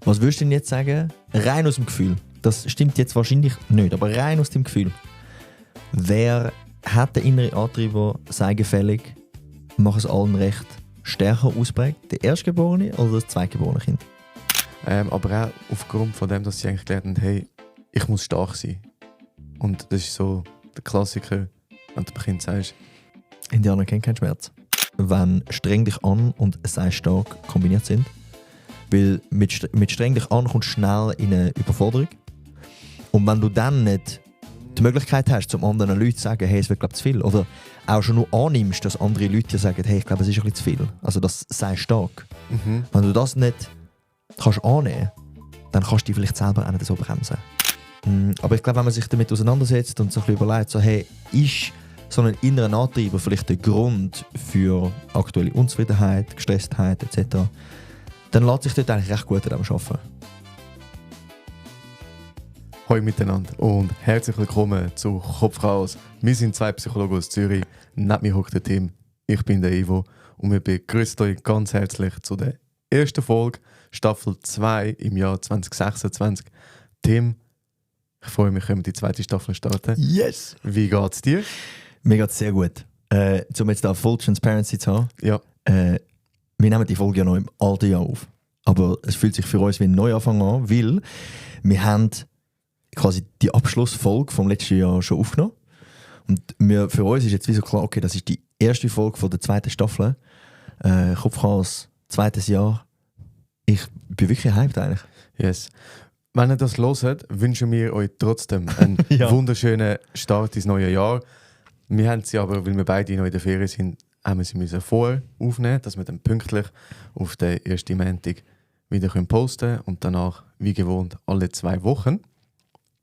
Was würdest du denn jetzt sagen, rein aus dem Gefühl? Das stimmt jetzt wahrscheinlich nicht, aber rein aus dem Gefühl. Wer hat den inneren Antrieb, sei gefällig, mach es allen recht, stärker ausprägt? Der Erstgeborene oder das Zweitgeborene Kind? Aber auch aufgrund von dem, dass sie eigentlich gelernt haben, hey, ich muss stark sein. Und das ist so der Klassiker, wenn du dem Kind sagst. Indianer kennen keinen Schmerz. Wenn streng dich an und sei stark kombiniert sind. Weil mit streng dich an kommst du schnell in eine Überforderung. Und wenn du dann nicht die Möglichkeit hast, zum anderen Leuten zu sagen, hey, es wird glaube zu viel. Oder auch schon nur annimmst, dass andere Leute dir sagen, hey, ich glaube, es ist ein bisschen zu viel. Also das sei stark. Wenn du das nicht kannst annehmen, dann kannst du dich vielleicht selber auch nicht so bremsen. Aber ich glaube, wenn man sich damit auseinandersetzt und so ein bisschen überlegt, so, hey, ist so ein innerer Antreiber vielleicht der Grund für aktuelle Unzufriedenheit, Gestresstheit etc., dann lässt sich dort eigentlich recht gut daran arbeiten. Hallo miteinander und herzlich willkommen zu Kopfchaos. Wir sind zwei Psychologen aus Zürich. Neben mir hockt der Tim. Ich bin der Ivo und wir begrüßen euch ganz herzlich zu der ersten Folge, Staffel 2 im Jahr 2026. Tim, ich freue mich, wenn wir die zweite Staffel starten. Yes! Wie geht's dir? Mir geht es sehr gut. Um jetzt da Full Transparency zu haben, Ja. wir nehmen die Folge ja noch im alten Jahr auf. Aber es fühlt sich für uns wie ein Neuanfang an, weil wir haben quasi die Abschlussfolge vom letzten Jahr schon aufgenommen. Und für uns ist jetzt wie so klar, okay, das ist die erste Folge von der zweiten Staffel. Kopfchaos, zweites Jahr. Ich bin wirklich hyped eigentlich. Yes. Wenn ihr das hört, wünschen wir euch trotzdem einen Ja. wunderschönen Start ins neue Jahr. Wir haben sie aber, weil wir beide noch in der Ferien sind, haben wir sie müssen vorher aufnehmen, dass wir dann pünktlich auf den ersten Montag wieder posten können und danach, wie gewohnt, alle 2 Wochen.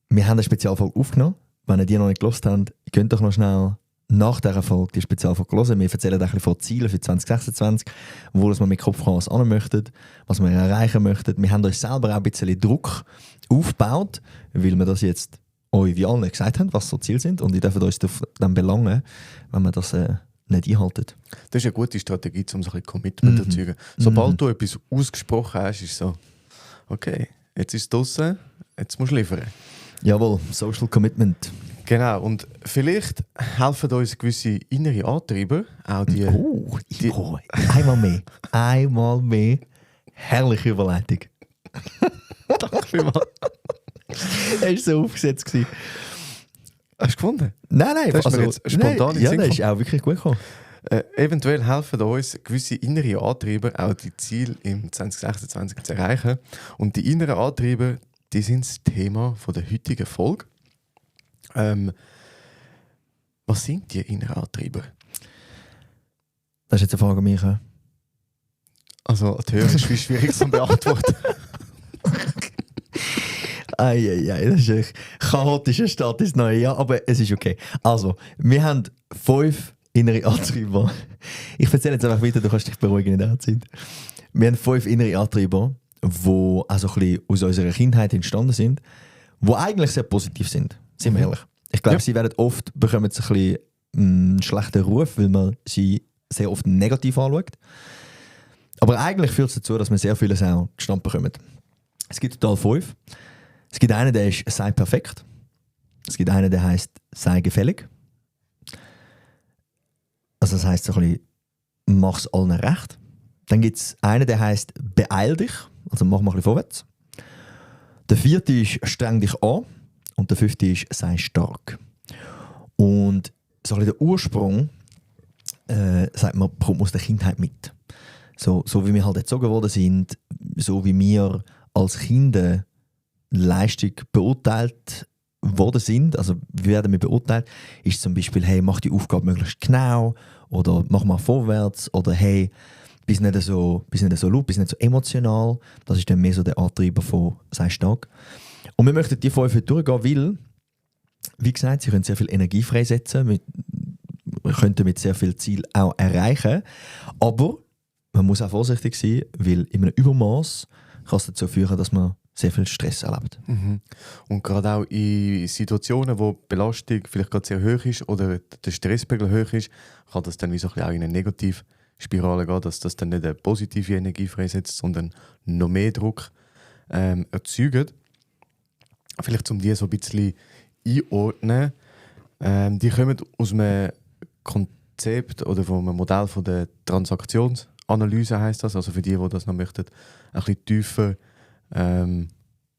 Wir haben eine Spezialfolge aufgenommen. Wenn ihr die noch nicht gehört habt, könnt doch noch schnell nach dieser Folge die Spezialfolge hören. Wir erzählen ein bisschen von Zielen für 2026, wo wir mit Kopfchaos an möchten, was wir erreichen möchten. Wir haben uns selber auch ein bisschen Druck aufgebaut, weil wir das jetzt euch wie allen gesagt haben, was so Ziele sind. Und ihr dürft uns dann belangen, wenn wir das nicht einhalten. Das ist eine gute Strategie, um so ein bisschen Commitment zu erzeugen. Sobald du etwas ausgesprochen hast, ist es so, okay, jetzt ist es draussen, jetzt musst du liefern. Jawohl, Social Commitment. Genau, und vielleicht helfen uns gewisse innere Antreiber, auch die... Einmal mehr. Herrliche Überleitung. Danke vielmals. Er war so aufgesetzt. Hast du gefunden? Nein, Das ist mir jetzt spontan in den ja, Sinn das ist auch wirklich gut gekommen. Eventuell helfen uns gewisse innere Antreiber, auch die Ziele im 2026 zu erreichen. Und die inneren Antreiber, die sind das Thema von der heutigen Folge. Was sind die inneren Antreiber? Das ist jetzt eine Frage an mich. Also, die Hörer ist viel schwierig zu beantworten. Eieiei, das ist ein chaotischer Start ins neue Jahr, aber es ist okay. Also, wir haben 5 innere Antreiber. Ich erzähle jetzt einfach weiter, du kannst dich beruhigen in der Zeit. Wir haben 5 innere Antreiber, die also ein bisschen aus unserer Kindheit entstanden sind, die eigentlich sehr positiv sind, sind wir ehrlich. Ich glaube, sie werden oft, bekommen sie ein bisschen einen schlechten Ruf, weil man sie sehr oft negativ anschaut. Aber eigentlich führt es dazu, dass wir sehr vieles auch zustande bekommen. Es gibt total 5. Es gibt einen, der ist «sei perfekt». Es gibt einen, der heisst «sei gefällig». Also das heisst so ein bisschen «mach's allen recht». Dann gibt es einen, der heisst «beeil dich». Also mach mal ein bisschen vorwärts. Der 4. ist «streng dich an». Und der 5. ist «sei stark». Und so ein bisschen der Ursprung, sagt man, kommt aus der Kindheit mit. So wie wir halt erzogen worden sind, so wie wir als Kinder Leistung beurteilt worden sind, also wie werden wir beurteilt, ist zum Beispiel, hey, mach die Aufgabe möglichst genau oder mach mal vorwärts oder hey, bist nicht so laut, bist nicht so emotional. Das ist dann mehr so der Antreiber von «sei stark». Und wir möchten die 5 heute durchgehen, weil, wie gesagt, sie können sehr viel Energie freisetzen, wir könnten mit sehr viel Ziel auch erreichen, aber man muss auch vorsichtig sein, weil in einem Übermaß kann es dazu führen, dass man sehr viel Stress erlebt. Und gerade auch in Situationen, wo die Belastung vielleicht gerade sehr hoch ist oder der Stresspegel hoch ist, kann das dann wie so ein bisschen auch in eine Negativspirale gehen, dass das dann nicht eine positive Energie freisetzt, sondern noch mehr Druck erzeugen. Vielleicht um die so ein bisschen einordnen. Die kommen aus einem Konzept oder von einem Modell von der Transaktionsanalyse heisst das. Also für die das noch möchten, ein bisschen tiefer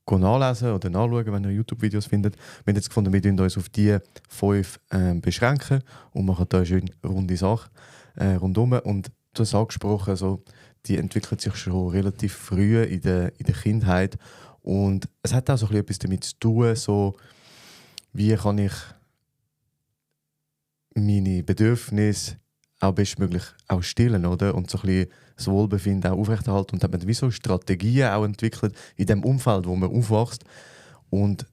nachlesen oder nachschauen, wenn ihr YouTube-Videos findet. Wir haben jetzt gefunden, wir uns auf die 5 beschränken und machen da eine schöne runde Sache rundum. Und du hast angesprochen, so, die entwickelt sich schon relativ früh in der Kindheit. Und es hat auch so etwas damit zu tun, so, wie kann ich meine Bedürfnisse auch bestmöglich auch stillen, oder? Und so ein bisschen das Wohlbefinden auch aufrechterhalten. Und hat man wie so Strategien auch entwickelt in dem Umfeld, wo man aufwächst. Und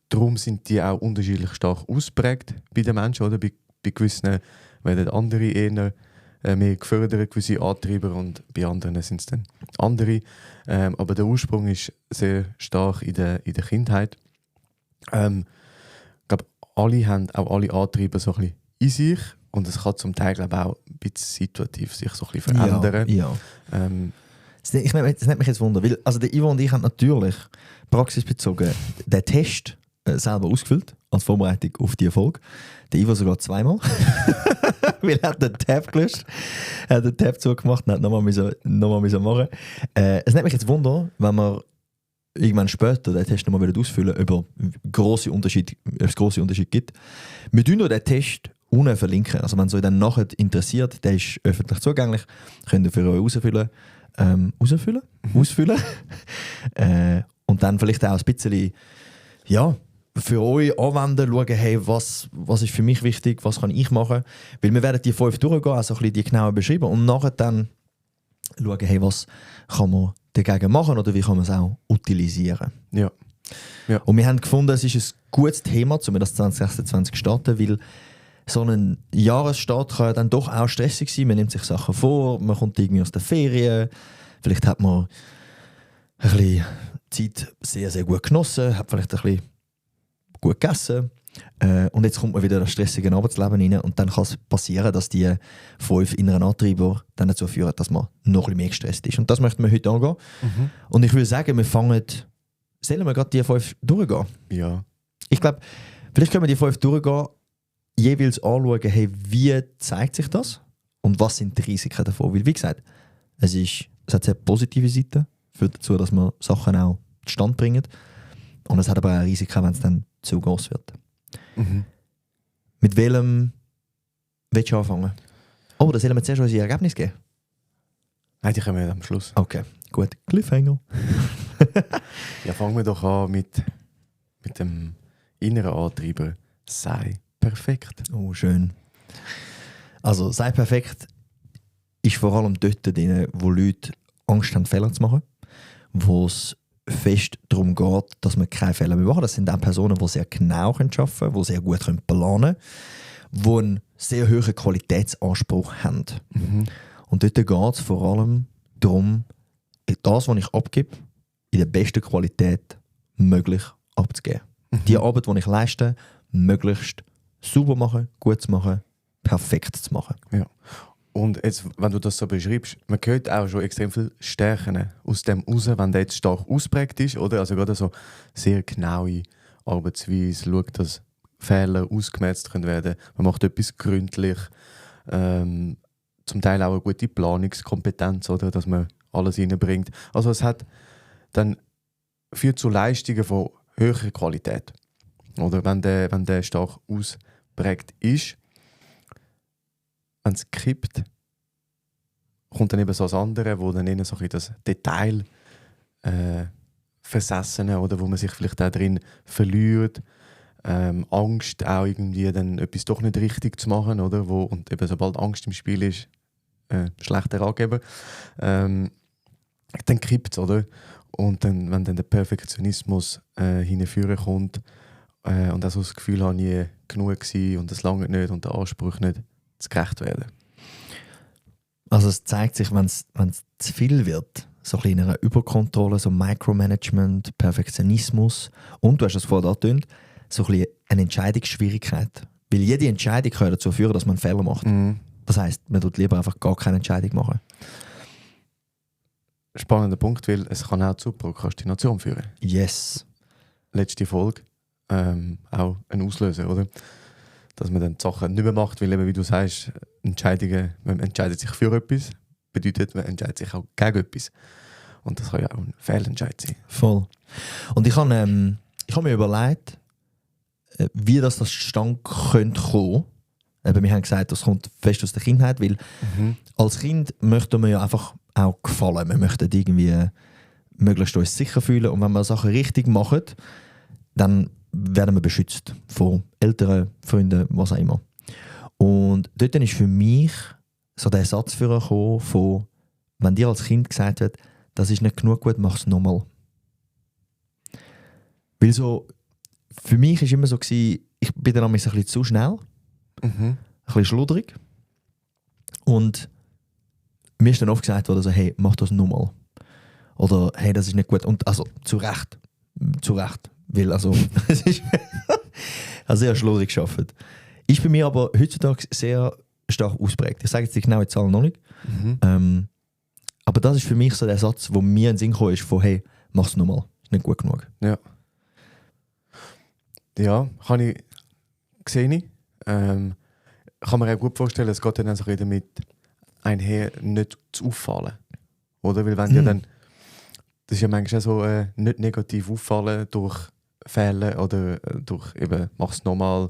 darum sind die auch unterschiedlich stark ausprägt bei den Menschen, oder? Bei gewissen werden andere eher mehr gefördert, gewisse Antreiber, und bei anderen sind es dann andere. Aber der Ursprung ist sehr stark in der Kindheit. Ich glaube, alle haben auch alle Antreiber so ein bisschen in sich, und es kann zum Teil, glaube ich, auch ein bisschen situativ sich so ein bisschen verändern. Ja. Das nimmt mich jetzt Wunder, weil also der Ivo und ich haben natürlich praxisbezogen den Test selber ausgefüllt, als Vorbereitung auf die Folge. Der Ivo sogar 2-mal, weil er hat den Tab gelöscht, er hat den Tab zugemacht und hat nochmal machen. Es nimmt mich jetzt Wunder, wenn wir irgendwann später den Test nochmal ausfüllen, ob es grosse Unterschiede gibt. Wir tun den Test unten verlinken. Also wenn es euch dann nachher interessiert, der ist öffentlich zugänglich, könnt ihr für euch ausfüllen. Und dann vielleicht auch ein bisschen, ja, für euch anwenden, schauen, hey, was ist für mich wichtig, was kann ich machen. Weil wir werden die 5 durchgehen, also ein bisschen die genauer beschreiben und nachher dann schauen, hey, was kann man dagegen machen oder wie kann man es auch utilisieren. Ja. Und wir haben gefunden, es ist ein gutes Thema, um das 2026 zu starten, weil so ein Jahresstart kann ja dann doch auch stressig sein. Man nimmt sich Sachen vor, man kommt irgendwie aus der Ferien, vielleicht hat man ein bisschen Zeit sehr, sehr gut genossen, hat vielleicht ein bisschen gut gegessen und jetzt kommt man wieder in das stressige Arbeitsleben rein und dann kann es passieren, dass die 5 inneren Antreiber dann dazu führen, dass man noch ein bisschen mehr gestresst ist. Und das möchten wir heute angehen. Und ich würde sagen, sollen wir gerade die 5 durchgehen? Ja. Ich glaube, vielleicht können wir die 5 durchgehen, jeweils anschauen, hey, wie zeigt sich das und was sind die Risiken davon. Weil, wie gesagt, es hat sehr positive Seiten, führt dazu, dass man Sachen auch zustande bringen. Und es hat aber auch Risiken, wenn es dann zu groß wird. Mit welchem willst du anfangen? Oh, da sollen wir zuerst unsere Ergebnisse geben? Nein, die kommen wir am Schluss. Okay, gut. Cliffhanger. Ja, fangen wir doch an mit dem inneren Antreiber. Sei perfekt. Oh, schön. Also, sei perfekt ist vor allem dort drin, wo Leute Angst haben, Fehler zu machen, wo es fest darum geht, dass man keine Fehler mehr machen. Das sind auch Personen, die sehr genau arbeiten können, die sehr gut planen können, die einen sehr hohen Qualitätsanspruch haben. Und dort geht es vor allem darum, das, was ich abgebe, in der besten Qualität möglich abzugeben. Die Arbeit, die ich leiste, möglichst sauber machen, gut zu machen, perfekt zu machen. Ja. Und jetzt, wenn du das so beschreibst, man hört auch schon extrem viele Stärken aus dem raus, wenn der jetzt stark ausprägt ist, oder? Also gerade so sehr genaue Arbeitsweise, schaut, dass Fehler ausgemerzt werden können. Man macht etwas gründlich, zum Teil auch eine gute Planungskompetenz, oder? Dass man alles reinbringt. Also es führt zu Leistungen von höherer Qualität. Oder wenn der stark ausprägt ist, wenn es kippt, kommt dann eben so das andere, wo dann so ein das Detail Versessene oder wo man sich vielleicht auch drin verliert, Angst auch irgendwie dann etwas doch nicht richtig zu machen, oder? Und eben sobald Angst im Spiel ist, schlechter Angeber, dann kippt es, oder? Und dann, wenn dann der Perfektionismus hinführen kommt und auch so das Gefühl habe, nie genug gewesen und das lange nicht und der Anspruch nicht zu gerecht werden. Also es zeigt sich, wenn es zu viel wird, so ein einer Überkontrolle, so Micromanagement, Perfektionismus und, du hast es vorher angetönt, so ein eine Entscheidungsschwierigkeit. Weil jede Entscheidung kann dazu führen, dass man einen Fehler macht. Das heisst, man tut lieber einfach gar keine Entscheidung machen. spannender Punkt, weil es kann auch zu Prokrastination führen. Yes. Letzte Folge, auch ein Auslöser, oder? Dass man dann die Sachen nicht mehr macht, weil eben, wie du sagst, Entscheidungen, man entscheidet sich für etwas, bedeutet, man entscheidet sich auch gegen etwas. Und das kann ja auch ein Fehlentscheid sein. Voll. Und ich habe mir überlegt, wie das zustande könnte kommen. Eben, wir haben gesagt, das kommt fest aus der Kindheit, weil als Kind möchte man ja einfach auch gefallen. Wir möchten irgendwie möglichst uns sicher fühlen. Und wenn wir Sachen richtig machen, dann werden wir beschützt von Eltern, Freunden, was auch immer. Und dort ist für mich so der Satz vorgekommen von, wenn dir als Kind gesagt wird, das ist nicht genug gut, mach es nochmal. Weil so, für mich war immer so, ich bin dann ein bisschen zu schnell, ein bisschen schludrig. Und mir ist dann oft gesagt worden, so, hey, mach das nochmal. Oder hey, das ist nicht gut. Und also zu Recht. Weil also, es ist sehr schludrig gearbeitet. Ist bei mir aber heutzutage sehr stark ausprägt. Ich sage jetzt die genaue Zahl noch nicht. Aber das ist für mich so der Satz, wo mir in den Sinn gekommen ist, von hey, mach es nochmal. Ist nicht gut genug. Ja. Ja, sehe ich. Kann man auch gut vorstellen, es geht dann so damit einher, nicht zu auffallen. Oder? Weil wenn ja dann, das ist ja manchmal so nicht negativ auffallen durch Fehler oder durch eben, mach es nochmal,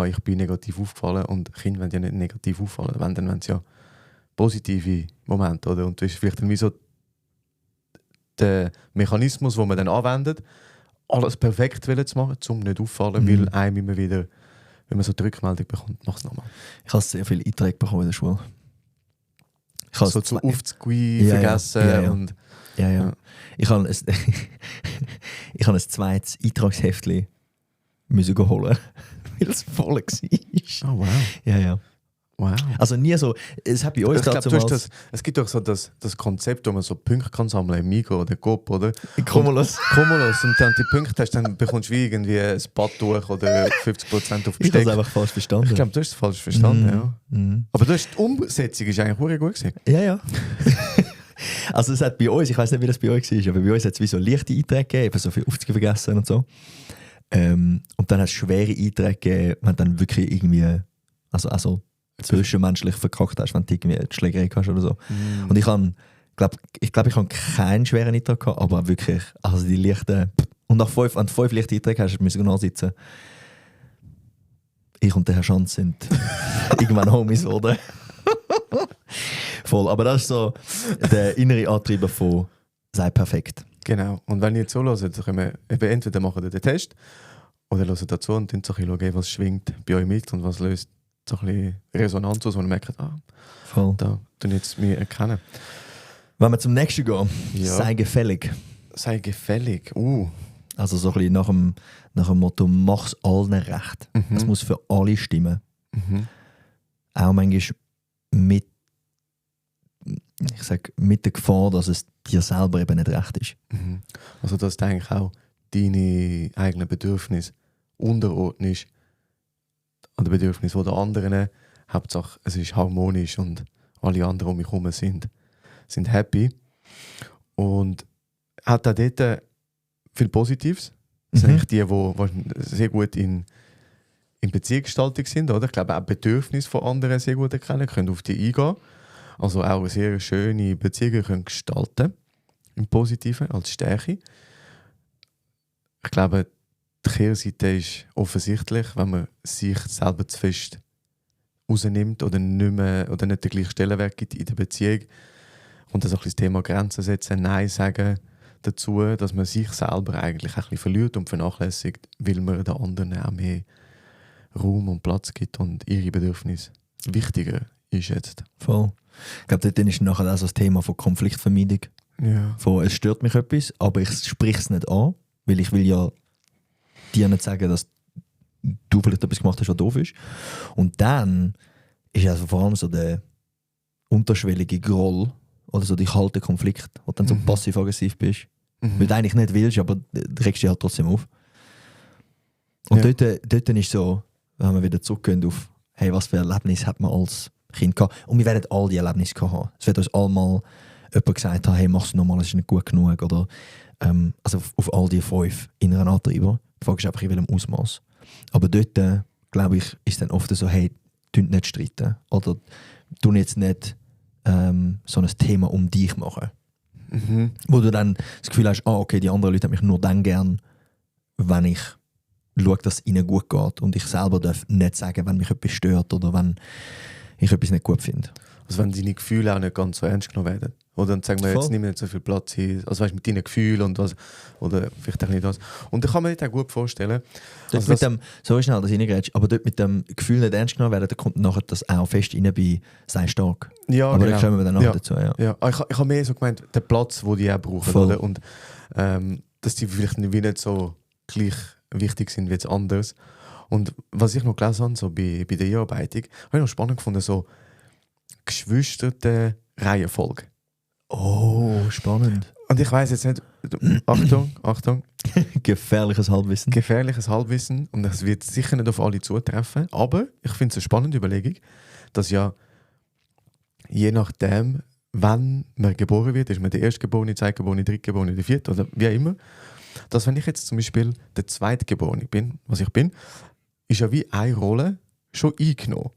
ich bin negativ aufgefallen, und Kinder wollen ja nicht negativ auffallen, dann wollen sie ja positive Momente, oder? Und das ist vielleicht dann wie so der Mechanismus, den man dann anwendet, alles perfekt zu machen, um nicht auffallen, weil einem immer wieder, wenn man so die Rückmeldung bekommt, mach es nochmal. Ich habe sehr viele Einträge bekommen in der Schule. Ich habe so zu aufzugehen, vergessen. Ja. Und, ja. Ich habe ein zweites Eintragsheftchen müssen holen, weil es voll war. Oh wow. Ja. Wow. Also nie so, es hat bei uns es gibt doch so das Konzept, wo man so Punkte kann sammeln im Migros oder Coop, oder? Cumulus. Und dann die Punkte hast, dann bekommst du wie irgendwie ein Badtuch oder 50% auf Besteck. Ich habe es einfach falsch verstanden. Ich glaube, du hast es falsch verstanden, ja. Aber die Umsetzung ist eigentlich sehr gut gewesen. Ja. Also es hat bei uns, ich weiß nicht, wie das bei euch war, aber bei uns hat es wie so leichte Einträge gegeben, so viel 50 vergessen und so. Und dann hat es schwere Einträge gegeben, wenn dann wirklich irgendwie, also zwischenmenschlich verkackt hast, wenn du irgendwie eine Schlägerei hast oder so. Und ich habe keinen schweren Eintrag gehabt, aber wirklich, also die leichten, und nach 5 leichten Einträgen hast du müssen nachsitzen. Ich und der Herr Schanz sind irgendwann Homies geworden. Voll, aber das ist so der innere Antrieb von «Sei perfekt». Genau, und wenn ihr jetzt so hört, dann können wir eben entweder machen den Test oder hören dazu und dann so ein bisschen schauen, was schwingt bei euch mit und was löst so ein bisschen Resonanz aus, wo man merkt, voll. Da tun jetzt wir erkennen. Wenn wir zum nächsten gehen, «Sei gefällig». «Sei gefällig», Also so ein bisschen nach dem Motto «Mach's allen recht». Es muss für alle stimmen. Auch manchmal mit der Gefahr, dass es dir selber eben nicht recht ist. Also dass du eigentlich auch deine eigenen Bedürfnisse unterordnest an den Bedürfnissen der anderen. Hauptsache es ist harmonisch und alle anderen um mich herum sind happy. Und hat auch dort viel Positives. Das sind eigentlich die sehr gut in Beziehungsgestaltung sind. Oder? Ich glaube auch Bedürfnisse von anderen sehr gut erkennen, können auf die eingehen. Also auch sehr schöne Beziehungen können gestalten, im Positiven, als Stärke. Ich glaube, die Kehrseite ist offensichtlich, wenn man sich selber zu fest rausnimmt oder nicht mehr, oder nicht den gleichen Stellenwert gibt in der Beziehung. Und das auch das Thema Grenzen setzen, Nein sagen dazu, dass man sich selber eigentlich ein bisschen verliert und vernachlässigt, weil man den anderen auch mehr Raum und Platz gibt und ihre Bedürfnisse wichtiger ist jetzt. Voll. Ich glaube, dort ist nachher auch so das Thema von Konfliktvermeidung. Ja. Von, es stört mich etwas, aber ich spreche es nicht an, weil ich will ja dir nicht sagen, dass du vielleicht etwas gemacht hast, was doof ist. Und dann ist also vor allem so der unterschwellige Groll oder so die kalte Konflikt, wo du dann so passiv-aggressiv bist. Weil du eigentlich nicht willst, aber du regst dich halt trotzdem auf. Und dort ist so, wenn wir wieder zurückgehen auf hey, was für ein Erlebnis hat man als Kind gehabt. Und wir werden all die Erlebnisse haben. Es wird uns allemal jemand gesagt hat, hey, mach es nochmal, es ist nicht gut genug. Oder, also auf all die 5 inneren Antreiber. Die Frage ist einfach in welchem Ausmaß. Aber dort, glaube ich, ist dann oft so, hey, tun nicht streiten. Oder tun jetzt nicht so ein Thema um dich machen. Wo du dann das Gefühl hast, okay, die anderen Leute haben mich nur dann gern, wenn ich schaue, dass es ihnen gut geht. Und ich selber darf nicht sagen, wenn mich etwas stört oder wenn ich etwas nicht gut finde. Also wenn deine Gefühle auch nicht ganz so ernst genommen werden. Oder dann sagen wir, jetzt nimm nicht so viel Platz hin. Also weißt, mit deinen Gefühlen und was. Oder vielleicht auch nicht das. Und da kann man sich auch gut vorstellen. Also mit dem, so schnell, dass ich reingrätsche, aber dort mit dem Gefühl nicht ernst genommen werden, da kommt nachher das auch fest rein bei «Sei stark». Ja, aber genau. da kommen wir dann nachher dazu. Ja. Ja. Ich habe mehr so gemeint, den Platz, den die auch brauchen. Oder? Und dass die vielleicht nicht so gleich wichtig sind wie jetzt anders. Und was ich noch gelesen habe, so bei der Einarbeitung, habe ich noch spannend gefunden, so geschwisterte Reihenfolge. Oh, spannend. Und ich weiss jetzt nicht, Achtung. Gefährliches Halbwissen. Gefährliches Halbwissen. Und das wird sicher nicht auf alle zutreffen. Aber ich finde es eine spannende Überlegung, dass ja je nachdem, wann man geboren wird, ist man der Erstgeborene, Zweitgeborene, Drittgeborene, der Vierte oder wie auch immer, dass wenn ich jetzt zum Beispiel der Zweitgeborene bin, was ich bin, ist ja wie eine Rolle schon eingenommen.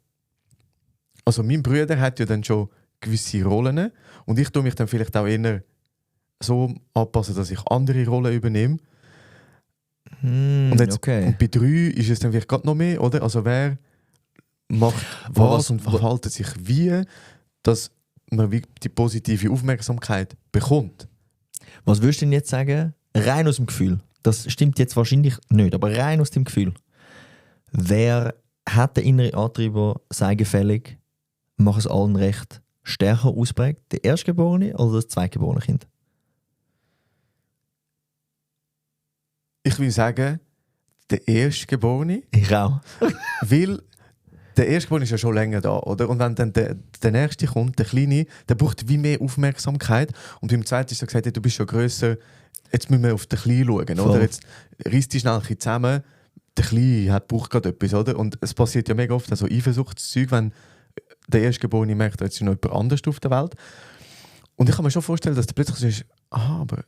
Also mein Bruder hat ja dann schon gewisse Rollen und ich tue mich dann vielleicht auch eher so anpassen, dass ich andere Rollen übernehme. Und bei 3 ist es dann vielleicht gerade noch mehr, oder? Also wer macht was und verhaltet sich wie, dass man wie die positive Aufmerksamkeit bekommt. Was würdest du denn jetzt sagen, rein aus dem Gefühl? Das stimmt jetzt wahrscheinlich nicht, aber rein aus dem Gefühl. Wer hat den inneren Antreiber, sei gefällig, mach es allen recht, stärker ausprägt? Der Erstgeborene oder das Zweitgeborene Kind? Ich will sagen, der Erstgeborene. Ich auch. Weil der Erstgeborene ist ja schon länger da, oder? Und wenn dann der Nächste kommt, der Kleine, der braucht wie mehr Aufmerksamkeit. Und beim Zweiten ist so gesagt, hey, du bist schon grösser, jetzt müssen wir auf den Kleinen schauen, oder? Jetzt reiss dich schnell ein bisschen zusammen. Der Kleine braucht gerade etwas, oder? Und es passiert ja mega oft, also Eifersuchtszeug, wenn der Erstgeborene merkt, jetzt ist noch jemand anders auf der Welt. Und ich kann mir schon vorstellen, dass du plötzlich sagst, aha, aber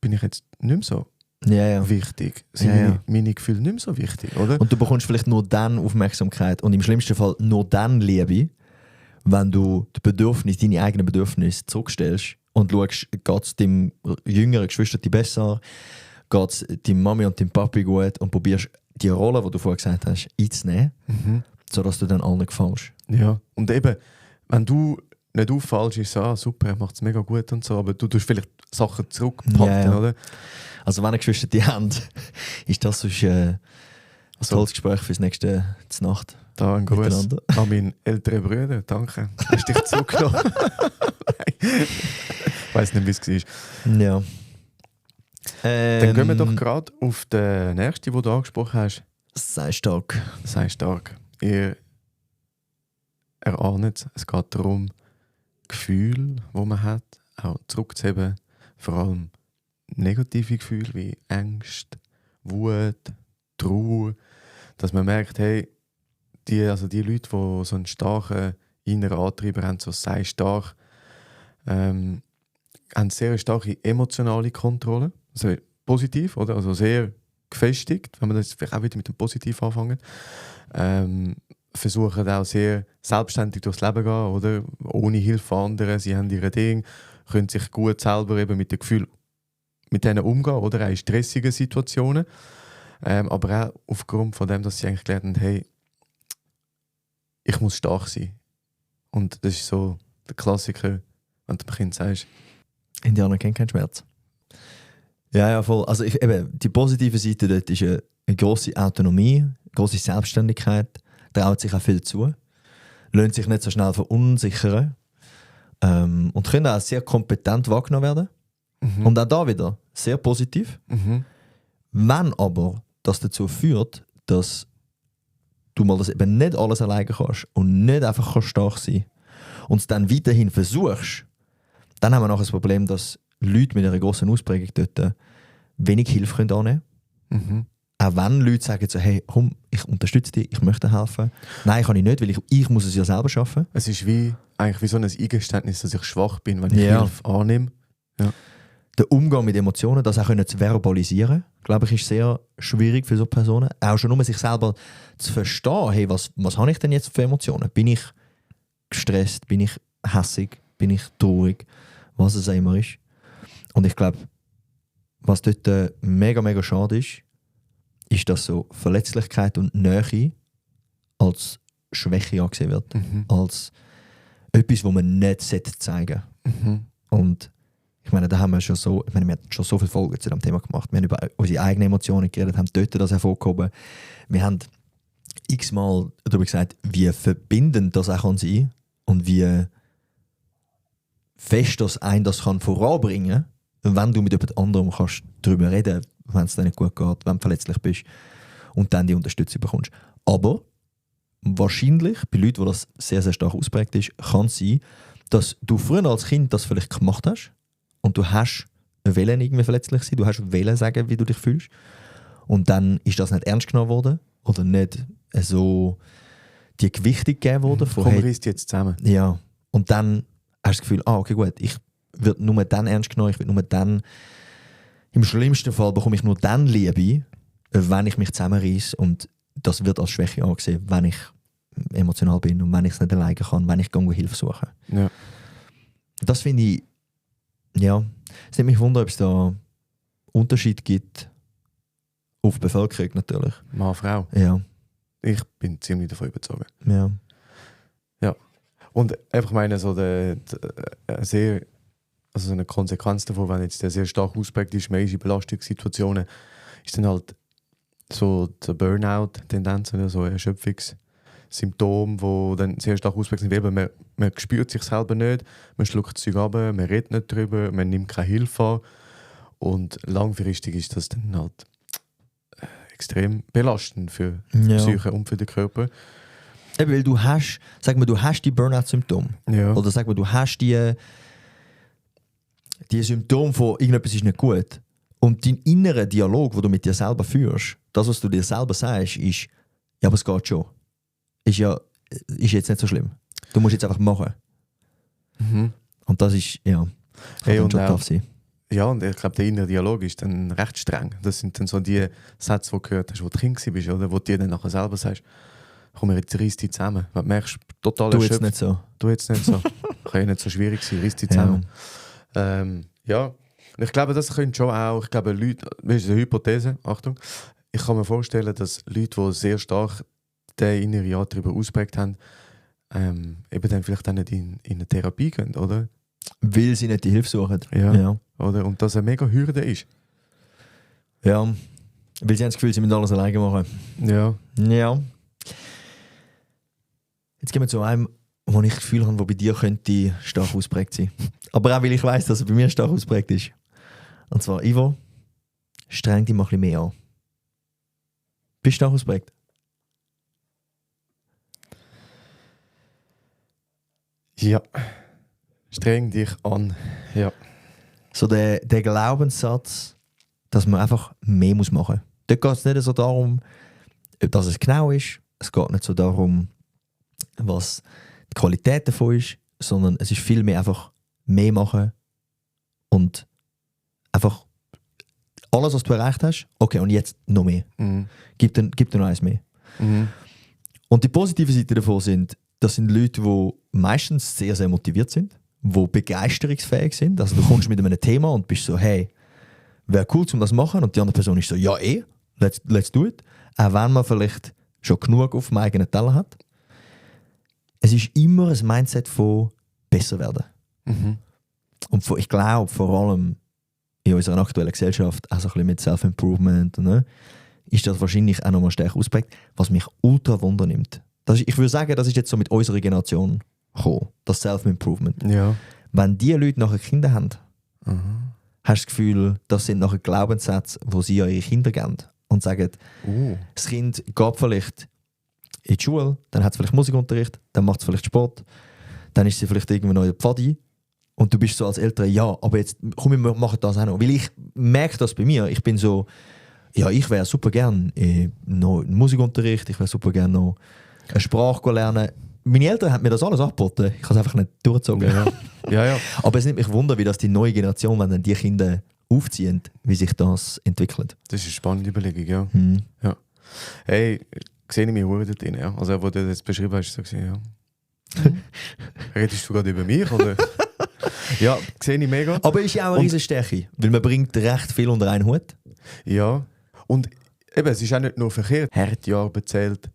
bin ich jetzt nicht mehr so wichtig? Sind meine Gefühle nicht mehr so wichtig, oder? Und du bekommst vielleicht nur dann Aufmerksamkeit und im schlimmsten Fall nur dann Liebe, wenn du deine eigenen Bedürfnisse zurückstellst und schaust, geht es deinem jüngeren Geschwister besser, geht es deinem Mami und deinem Papi gut und probierst die Rolle, die du vorher gesagt hast, einzunehmen, sodass du dann allen gefällst. Ja, und eben, wenn du nicht auffallst, ist so, super, er macht es mega gut und so, aber du tust vielleicht Sachen zurückpacken, oder? Also wenn ihr Geschwister die haben, ist das sonst ein tolles Gespräch fürs nächste Nacht. Da ein Gruß an meinen älteren Bruder, danke. Hast dich zugenommen? Ich weiss nicht, wie es war. Ja. Dann gehen wir doch gerade auf den nächsten, den du angesprochen hast. Sei stark. Sei stark. Ihr erahnt es geht darum, Gefühle, die man hat, auch zurückzuheben. Vor allem negative Gefühle wie Angst, Wut, Trauer. Dass man merkt, hey, die Leute, die so einen starken inneren Antreiber haben, so sei stark, haben sehr starke emotionale Kontrolle. Also positiv, oder? Also sehr gefestigt, wenn man das vielleicht auch wieder mit dem Positiv anfängt. Versuchen auch sehr selbstständig durchs Leben gehen, oder? Ohne Hilfe von anderen. Sie haben ihre Dinge, können sich gut selber eben mit den Gefühlen mit denen umgehen, oder? Auch in stressigen Situationen. Aber auch aufgrund von dem, dass sie eigentlich gelernt haben, hey, ich muss stark sein. Und das ist so der Klassiker, wenn du dem Kind sagst. Indianer kennen keinen Schmerz. Ja, voll. Also eben, die positive Seite dort ist eine grosse Autonomie, eine grosse Selbstständigkeit, traut sich auch viel zu, lernt sich nicht so schnell verunsichern und können auch sehr kompetent wahrgenommen werden. Und auch da wieder sehr positiv. Wenn aber das dazu führt, dass du mal das eben nicht alles alleine kannst und nicht einfach stark sein und es dann weiterhin versuchst, dann haben wir nachher das Problem, dass Leute mit einer grossen Ausprägung dort wenig Hilfe annehmen können. Auch wenn Leute sagen so, hey, komm, ich unterstütze dich, ich möchte helfen. Nein, kann ich nicht, weil ich muss es ja selber schaffen. Es ist eigentlich wie so ein Eingeständnis, dass ich schwach bin, wenn ich Ja. Hilfe annehme. Ja. Der Umgang mit Emotionen, das auch können zu verbalisieren, glaube ich, ist sehr schwierig für so Personen. Auch schon nur sich selber zu verstehen, hey, was habe ich denn jetzt für Emotionen? Bin ich gestresst? Bin ich hässig? Bin ich traurig? Was es auch immer ist. Und ich glaube, was dort mega, mega schade ist, dass so Verletzlichkeit und Nähe als Schwäche angesehen wird. Als etwas, das man nicht zeigen sollte. Und ich meine, da haben wir schon so, wir haben schon so viele Folgen zu diesem Thema gemacht. Wir haben über unsere eigenen Emotionen geredet, haben dort das hervorgehoben. Wir haben x-mal darüber gesagt, wie verbindend das auch sein kann und wie fest das einen das kann voranbringen kann, wenn du mit jemand anderem kannst darüber reden, wenn es dir nicht gut geht, wenn du verletzlich bist und dann die Unterstützung bekommst. Aber wahrscheinlich, bei Leuten, wo das sehr, sehr stark ausprägt ist, kann es sein, dass du früher als Kind das vielleicht gemacht hast und du hast wollen irgendwie verletzlich sein, du hast wollen sagen, wie du dich fühlst und dann ist das nicht ernst genommen worden oder nicht so die Gewichtung gegeben worden. Komm, reiss jetzt zusammen. Ja, und dann hast du das Gefühl, okay gut, ich werde nur dann ernst genommen, ich werde nur dann, im schlimmsten Fall bekomme ich nur dann Liebe, wenn ich mich zusammenreiße und das wird als Schwäche angesehen, wenn ich emotional bin und wenn ich es nicht alleine kann, wenn ich Hilfe suche. Ja. Das finde ich, ja, es nimmt mich wunder, ob es da Unterschied gibt auf die Bevölkerung natürlich. Mann, Frau. Ja. Ich bin ziemlich davon überzeugt. Ja. Ja. Und einfach meine, so sehr, also so eine Konsequenz davon, wenn jetzt der sehr stark ausprägt ist, mehr in Belastungssituationen, ist dann halt so der Burnout-Tendenz oder so Erschöpfungssymptome, die dann sehr stark ausprägt sind. Weil man spürt sich selber nicht, man schluckt das Zeug ab, man redet nicht darüber, man nimmt keine Hilfe an. Und langfristig ist das dann halt extrem belastend für die Psyche und für den Körper. Eben, weil du hast die Burnout-Symptome. Ja. Oder sag mal, du hast die Symptome von irgendetwas ist nicht gut. Und dein innerer Dialog, den du mit dir selber führst, das, was du dir selber sagst, ist, ja, aber es geht schon. Ist jetzt nicht so schlimm. Du musst jetzt einfach machen. Und das ist, ja, kann und schon tough sein. Ja, und ich glaube, der innere Dialog ist dann recht streng. Das sind dann so die Sätze, die du gehört hast, wo du Kind bist, oder? Wo du dir dann nachher selber sagst, komm, jetzt reiss dich zusammen. Weil du merkst, total Du erschöpft. jetzt nicht so. Du jetzt nicht so. Kann ja nicht so schwierig sein, reiss dich zusammen. Ja, und ich glaube, das können schon auch, ich glaube, Leute, das ist eine Hypothese, Achtung, ich kann mir vorstellen, dass Leute, die sehr stark den inneren Antrieb ausprägt haben, eben dann vielleicht auch nicht in eine Therapie gehen, oder? Weil sie nicht die Hilfe suchen. Ja. Oder? Und das eine mega Hürde ist. Ja. Weil sie haben das Gefühl, sie müssen alles alleine machen. Ja. Ja. Jetzt gehen wir zu einem, wo ich das Gefühl habe, wo bei dir könnte stark ausprägt sein. Aber auch weil ich weiss, dass er bei mir stark ausprägt ist. Und zwar, Ivo, streng dich mal ein bisschen mehr an. Bist du stark ausprägt? Ja. Streng dich an. Ja. So der Glaubenssatz, dass man einfach mehr machen muss. Dort geht es nicht so darum, dass es genau ist. Es geht nicht so darum, was die Qualität davon ist, sondern es ist vielmehr einfach mehr machen und einfach alles, was du erreicht hast, okay, und jetzt noch mehr. Gib dir noch eins mehr. Und die positive Seite davon sind, das sind Leute, die meistens sehr, sehr motiviert sind, die begeisterungsfähig sind. Also du kommst mit einem Thema und bist so, hey, wäre cool, um das zu machen. Und die andere Person ist so, ja let's do it. Auch wenn man vielleicht schon genug auf dem eigenen Teller hat. Es ist immer ein Mindset von besser werden. Und ich glaube, vor allem in unserer aktuellen Gesellschaft, auch so ein bisschen mit Self-Improvement, ne, ist das wahrscheinlich auch nochmal stärker ausprägt, was mich ultra wundernimmt. Ich würde sagen, das ist jetzt so mit unserer Generation gekommen, das Self-Improvement. Ja. Wenn die Leute nachher Kinder haben, hast du das Gefühl, das sind nachher Glaubenssätze, die sie an ihre Kinder geben und sagen, das Kind geht vielleicht in die Schule, dann hat es vielleicht Musikunterricht, dann macht es vielleicht Sport, dann ist sie vielleicht irgendwo noch in der Pfadi und du bist so als Eltern, ja, aber jetzt komm, wir machen das auch noch. Weil ich merke das bei mir, ich bin so, Ja, ich wäre super gern noch in Musikunterricht, ich wäre super gern noch eine Sprache lernen. Meine Eltern haben mir das alles angeboten, ich habe es einfach nicht durchgezogen. Ja. Aber es nimmt mich Wunder, wie das die neue Generation, wenn dann die Kinder aufziehen, wie sich das entwickelt. Das ist eine spannende Überlegung, ja. Mhm. Ja. Hey, sehe ich mich auch dort drin, ja. Also, wo du das beschrieben hast, so gesehen, ja. Redest du gerade über mich, oder? Ja, sehe ich mega. Aber ist ja auch eine riesen Stärke, weil man bringt recht viel unter einen Hut. Ja. Und eben, es ist auch nicht nur verkehrt, harte Arbeit zählt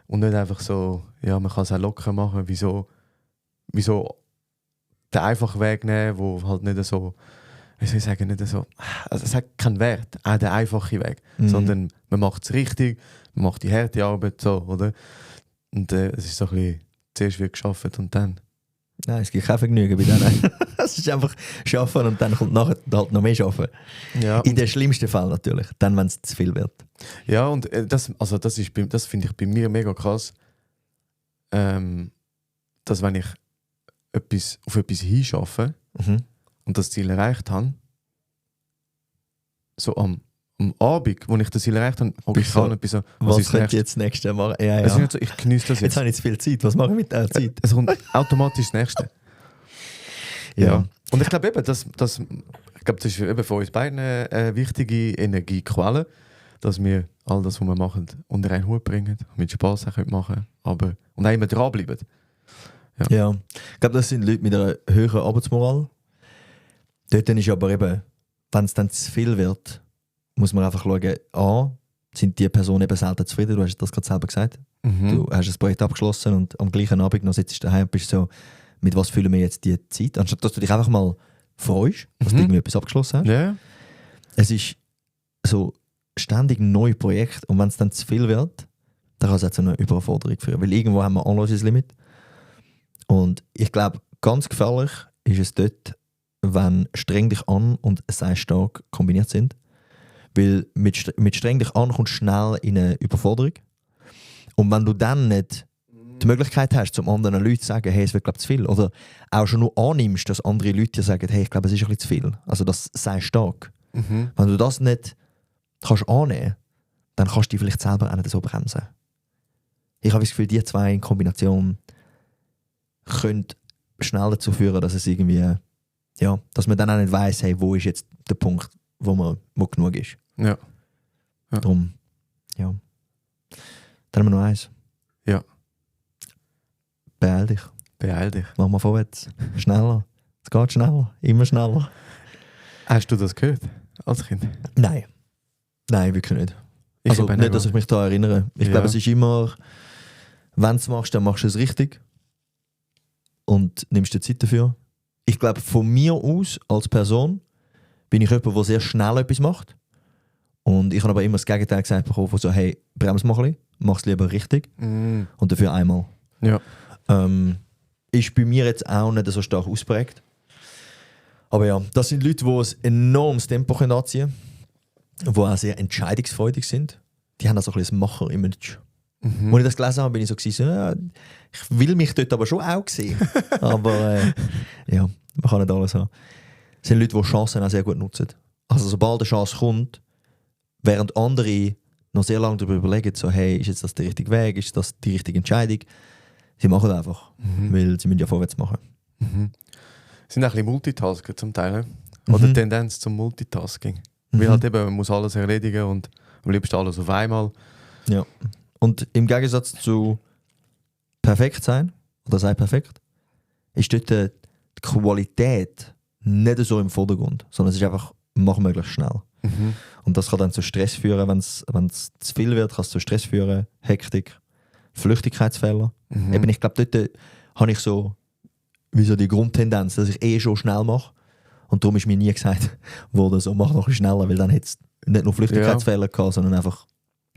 und nicht einfach so, ja, man kann es auch locker machen, wieso den einfachen Weg nehmen, wo halt nicht so, wie soll ich sagen, nicht so, also es hat keinen Wert, auch der einfache Weg, sondern man macht es richtig, man macht die harte Arbeit so, oder? Und es ist so ein bisschen, zuerst wird gearbeitet und dann. Nein, es gibt kein Vergnügen bei denen. Es ist einfach arbeiten und dann kommt nachher halt noch mehr arbeiten. Ja, In den schlimmsten Fall natürlich, dann, wenn es zu viel wird. ja, und das finde ich bei mir mega krass, dass wenn ich auf etwas hinschaffe und das Ziel erreicht habe, so am Abend, wo ich das Ziel erreicht habe, ich so, kann etwas so, was könnte ich jetzt das nächste machen? Ja, Es ist ja. nicht so, ich genieße das Jetzt jetzt. habe ich zu viel Zeit, was mache ich mit der Zeit? Es kommt automatisch das Nächste. Ja. Und ich glaube eben, das ist eben für uns beiden eine wichtige Energiequelle, dass wir all das, was wir machen, unter einen Hut bringen, mit Spass auch machen können, und auch immer dranbleiben. Ja. Ich glaube, das sind Leute mit einer höheren Arbeitsmoral. Dort ist aber eben, wenn es dann zu viel wird, muss man einfach schauen, sind die Personen eben selten zufrieden, du hast das gerade selber gesagt. Du hast das Projekt abgeschlossen und am gleichen Abend noch sitzt du daheim und bist so, mit was füllen wir jetzt die Zeit? Anstatt dass du dich einfach mal freust, dass du irgendwie etwas abgeschlossen hast. Ja. Es ist so ständig neue Projekte und wenn es dann zu viel wird, dann kann es auch zu einer Überforderung führen. Weil irgendwo haben wir auch noch ein Limit. Und ich glaube, ganz gefährlich ist es dort, wenn streng dich an und sei stark kombiniert sind. Weil mit streng dich an kommst du schnell in eine Überforderung. Und wenn du dann nicht die Möglichkeit hast, zum anderen Leuten zu sagen, hey, es wird glaube ich zu viel. Oder auch schon nur annimmst, dass andere Leute dir sagen, hey, ich glaube, es ist ein bisschen zu viel. Also das sei stark. Wenn du das nicht kannst annehmen, dann kannst du dich vielleicht selber auch nicht so bremsen. Ich habe das Gefühl, die zwei in Kombination können schnell dazu führen, dass es irgendwie, ja, dass man dann auch nicht weiss, hey, wo ist jetzt der Punkt, wo genug ist. Ja. Darum, ja. Dann haben wir noch eins. Ja. Beeil dich. Beeil dich. Mach mal vorwärts. Schneller. Es geht schneller. Immer schneller. Hast du das gehört als Kind? Nein. Nein, wirklich nicht. Also nicht, dass ich mich da erinnere. Ich glaube, es ist immer, wenn du es machst, dann machst du es richtig. Und nimmst dir Zeit dafür. Ich glaube, von mir aus, als Person, bin ich jemand, der sehr schnell etwas macht. Und ich habe aber immer das Gegenteil gesagt bekommen, von so, hey, bremse mal ein bisschen, mach es lieber richtig. Und dafür einmal. Ja. Ist bei mir jetzt auch nicht so stark ausprägt. Aber ja, das sind Leute, die ein enormes Tempo anziehen können, die auch sehr entscheidungsfreudig sind. Die haben auch so ein bisschen das Macher-Image. Als ich das gelesen habe, bin ich so gewesen, ja, ich will mich dort aber schon auch sehen. Aber ja, man kann nicht alles haben. Das sind Leute, die Chancen auch sehr gut nutzen. Also sobald eine Chance kommt, während andere noch sehr lange darüber überlegen, so, hey, ist jetzt das der richtige Weg, ist das die richtige Entscheidung? Sie machen es einfach, weil sie müssen ja vorwärts machen. Sind auch ein bisschen Multitasker zum Teil, oder Tendenz zum Multitasking. Weil halt eben, man muss alles erledigen und am liebsten alles auf einmal. Ja. Und im Gegensatz zu perfekt sein, oder sei perfekt, ist dort die Qualität nicht so im Vordergrund, sondern es ist einfach, mach möglichst schnell. Und das kann dann zu Stress führen, wenn es zu viel wird, kann es zu Stress führen, Hektik, Flüchtigkeitsfehler. Eben, ich glaube, dort habe ich so, wie so die Grundtendenz, dass ich schon schnell mache. Und darum ist mir nie gesagt worden, so, mach noch ein bisschen schneller, weil dann hätte es nicht nur Flüchtigkeitsfehler gehabt, sondern einfach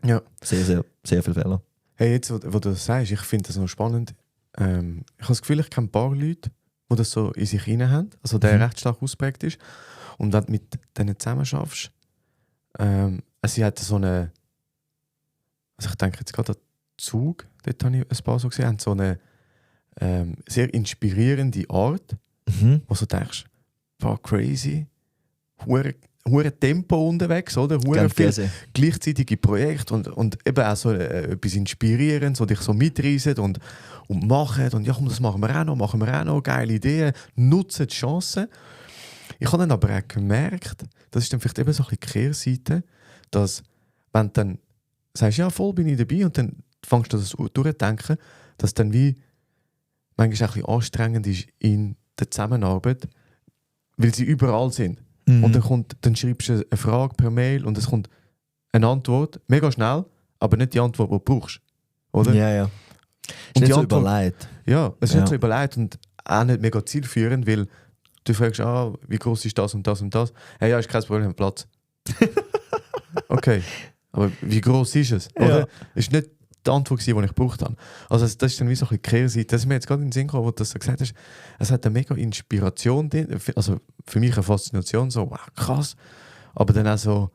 sehr, sehr, sehr viele Fehler. Hey, jetzt, wo du das sagst, ich finde das noch spannend. Ich habe das Gefühl, ich kenne ein paar Leute, die das so in sich rein haben, also der recht stark ausprägt ist. Und wenn du mit denen zusammen schaffst, sie hat so eine, also ich denke jetzt gerade an Zug, dort habe ich ein paar so gesehen, haben so eine sehr inspirierende Art, wo du denkst, crazy, hure Tempo unterwegs, oder? Hure Ganz viel Käse. gleichzeitige Projekte und eben auch so etwas Inspirierendes, so dich so mitreißen und machen und ja komm, das machen wir auch noch, geile Ideen, nutzen die Chancen. Ich habe dann aber auch gemerkt, das ist dann vielleicht eben so ein bisschen die Kehrseite, dass wenn du dann sagst, ja voll bin ich dabei und dann fängst du das durchzudenken, dass dann wie manchmal auch ein bisschen anstrengend ist in der Zusammenarbeit, weil sie überall sind. Mhm. Und dann schreibst du eine Frage per Mail und es kommt eine Antwort, mega schnell, aber nicht die Antwort, die du brauchst. Oder? Ja, ja. Ist Und nicht die so Antwort- überlegt. Ja, es ist Ja. nicht so überlegt und auch nicht mega zielführend, weil du fragst, wie groß ist das und das und das? Hey, ja, ist kein Problem, Platz. Okay, aber wie groß ist es? Ja. Oder? Es war nicht die Antwort, die ich gebraucht habe. Also das ist dann wie so ein bisschen die Kehrseite. Das ist mir jetzt gerade in den Sinn gekommen, wo du das so gesagt hast. Es hat eine mega Inspiration drin, also für mich eine Faszination, so wow, krass. Aber dann auch so,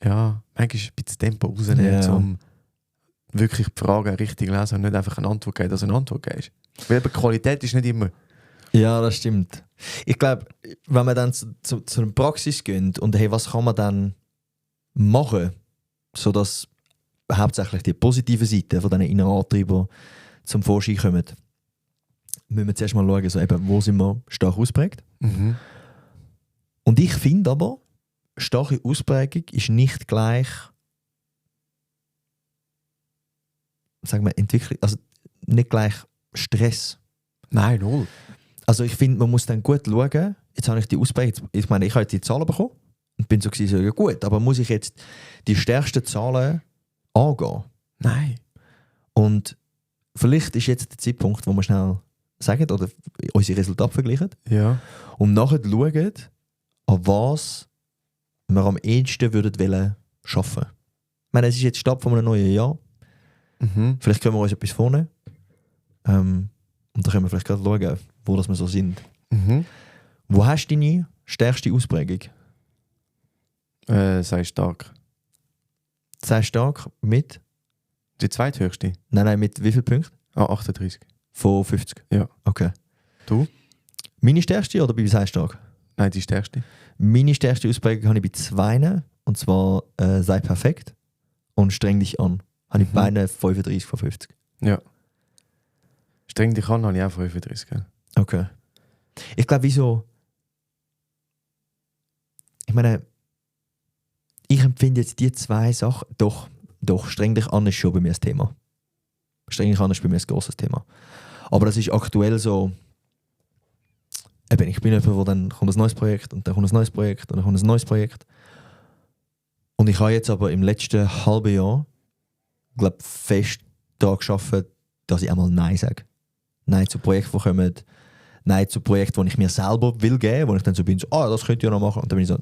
ja, manchmal ein bisschen Tempo rausnehmen, Ja. um wirklich die Fragen richtig lesen und nicht einfach eine Antwort geben, dass eine Antwort gibst. Weil eben Qualität ist nicht immer. Ja, das stimmt. Ich glaube, wenn wir dann zu einer Praxis gehen und hey, was kann man dann machen, sodass hauptsächlich die positive Seite von diesen inneren Antreibern zum Vorschein kommen, müssen wir zuerst mal schauen, so eben, wo sind wir stark ausprägt. Und ich finde aber, starke Ausprägung ist nicht gleich, sagen wir, Entwicklung, also nicht gleich Stress. Nein, null. Also ich finde, man muss dann gut schauen, jetzt habe ich die Ausprägung, ich meine, ich habe jetzt die Zahlen bekommen und bin so gewesen, so, ja gut, aber muss ich jetzt die stärksten Zahlen angehen? Nein. Und vielleicht ist jetzt der Zeitpunkt, wo wir schnell sagen oder unsere Resultate vergleichen Ja. und nachher schauen, an was wir am ehesten würden wollen arbeiten. Ich meine, es ist jetzt Start von einem neuen Jahr. Vielleicht können wir uns etwas vornehmen. Und dann können wir vielleicht gerade schauen, wo das wir so sind. Wo hast du deine stärkste Ausprägung? Sei stark. Sehr stark mit? Die zweithöchste? Nein, mit wie viel Punkten? 38. Von 50? Ja. Okay. Du? Meine stärkste oder bei sehr stark? Nein, die stärkste. Meine stärkste Ausprägung habe ich bei 2. Und zwar sei perfekt und streng dich an. Habe ich beide 35 von 50. Ja. Streng dich an, habe ich auch 35. Gell? Okay. Ich glaube, wieso. Ich meine, ich empfinde jetzt die zwei Sachen. Doch, streng dich an ist schon bei mir das Thema. Streng dich an ist bei mir ein grosses Thema. Aber das ist aktuell so. Eben, ich bin jemand, wo dann kommt ein neues Projekt und dann kommt ein neues Projekt und dann kommt ein neues Projekt. Und ich habe jetzt aber im letzten halben Jahr, glaube fest daran gearbeitet, dass ich einmal Nein sage. Nein zu Projekten, die kommen. Nein zu Projekten, die ich mir selber will geben, wo ich dann so bin, so, das könnte ich ja noch machen. Und dann bin ich so,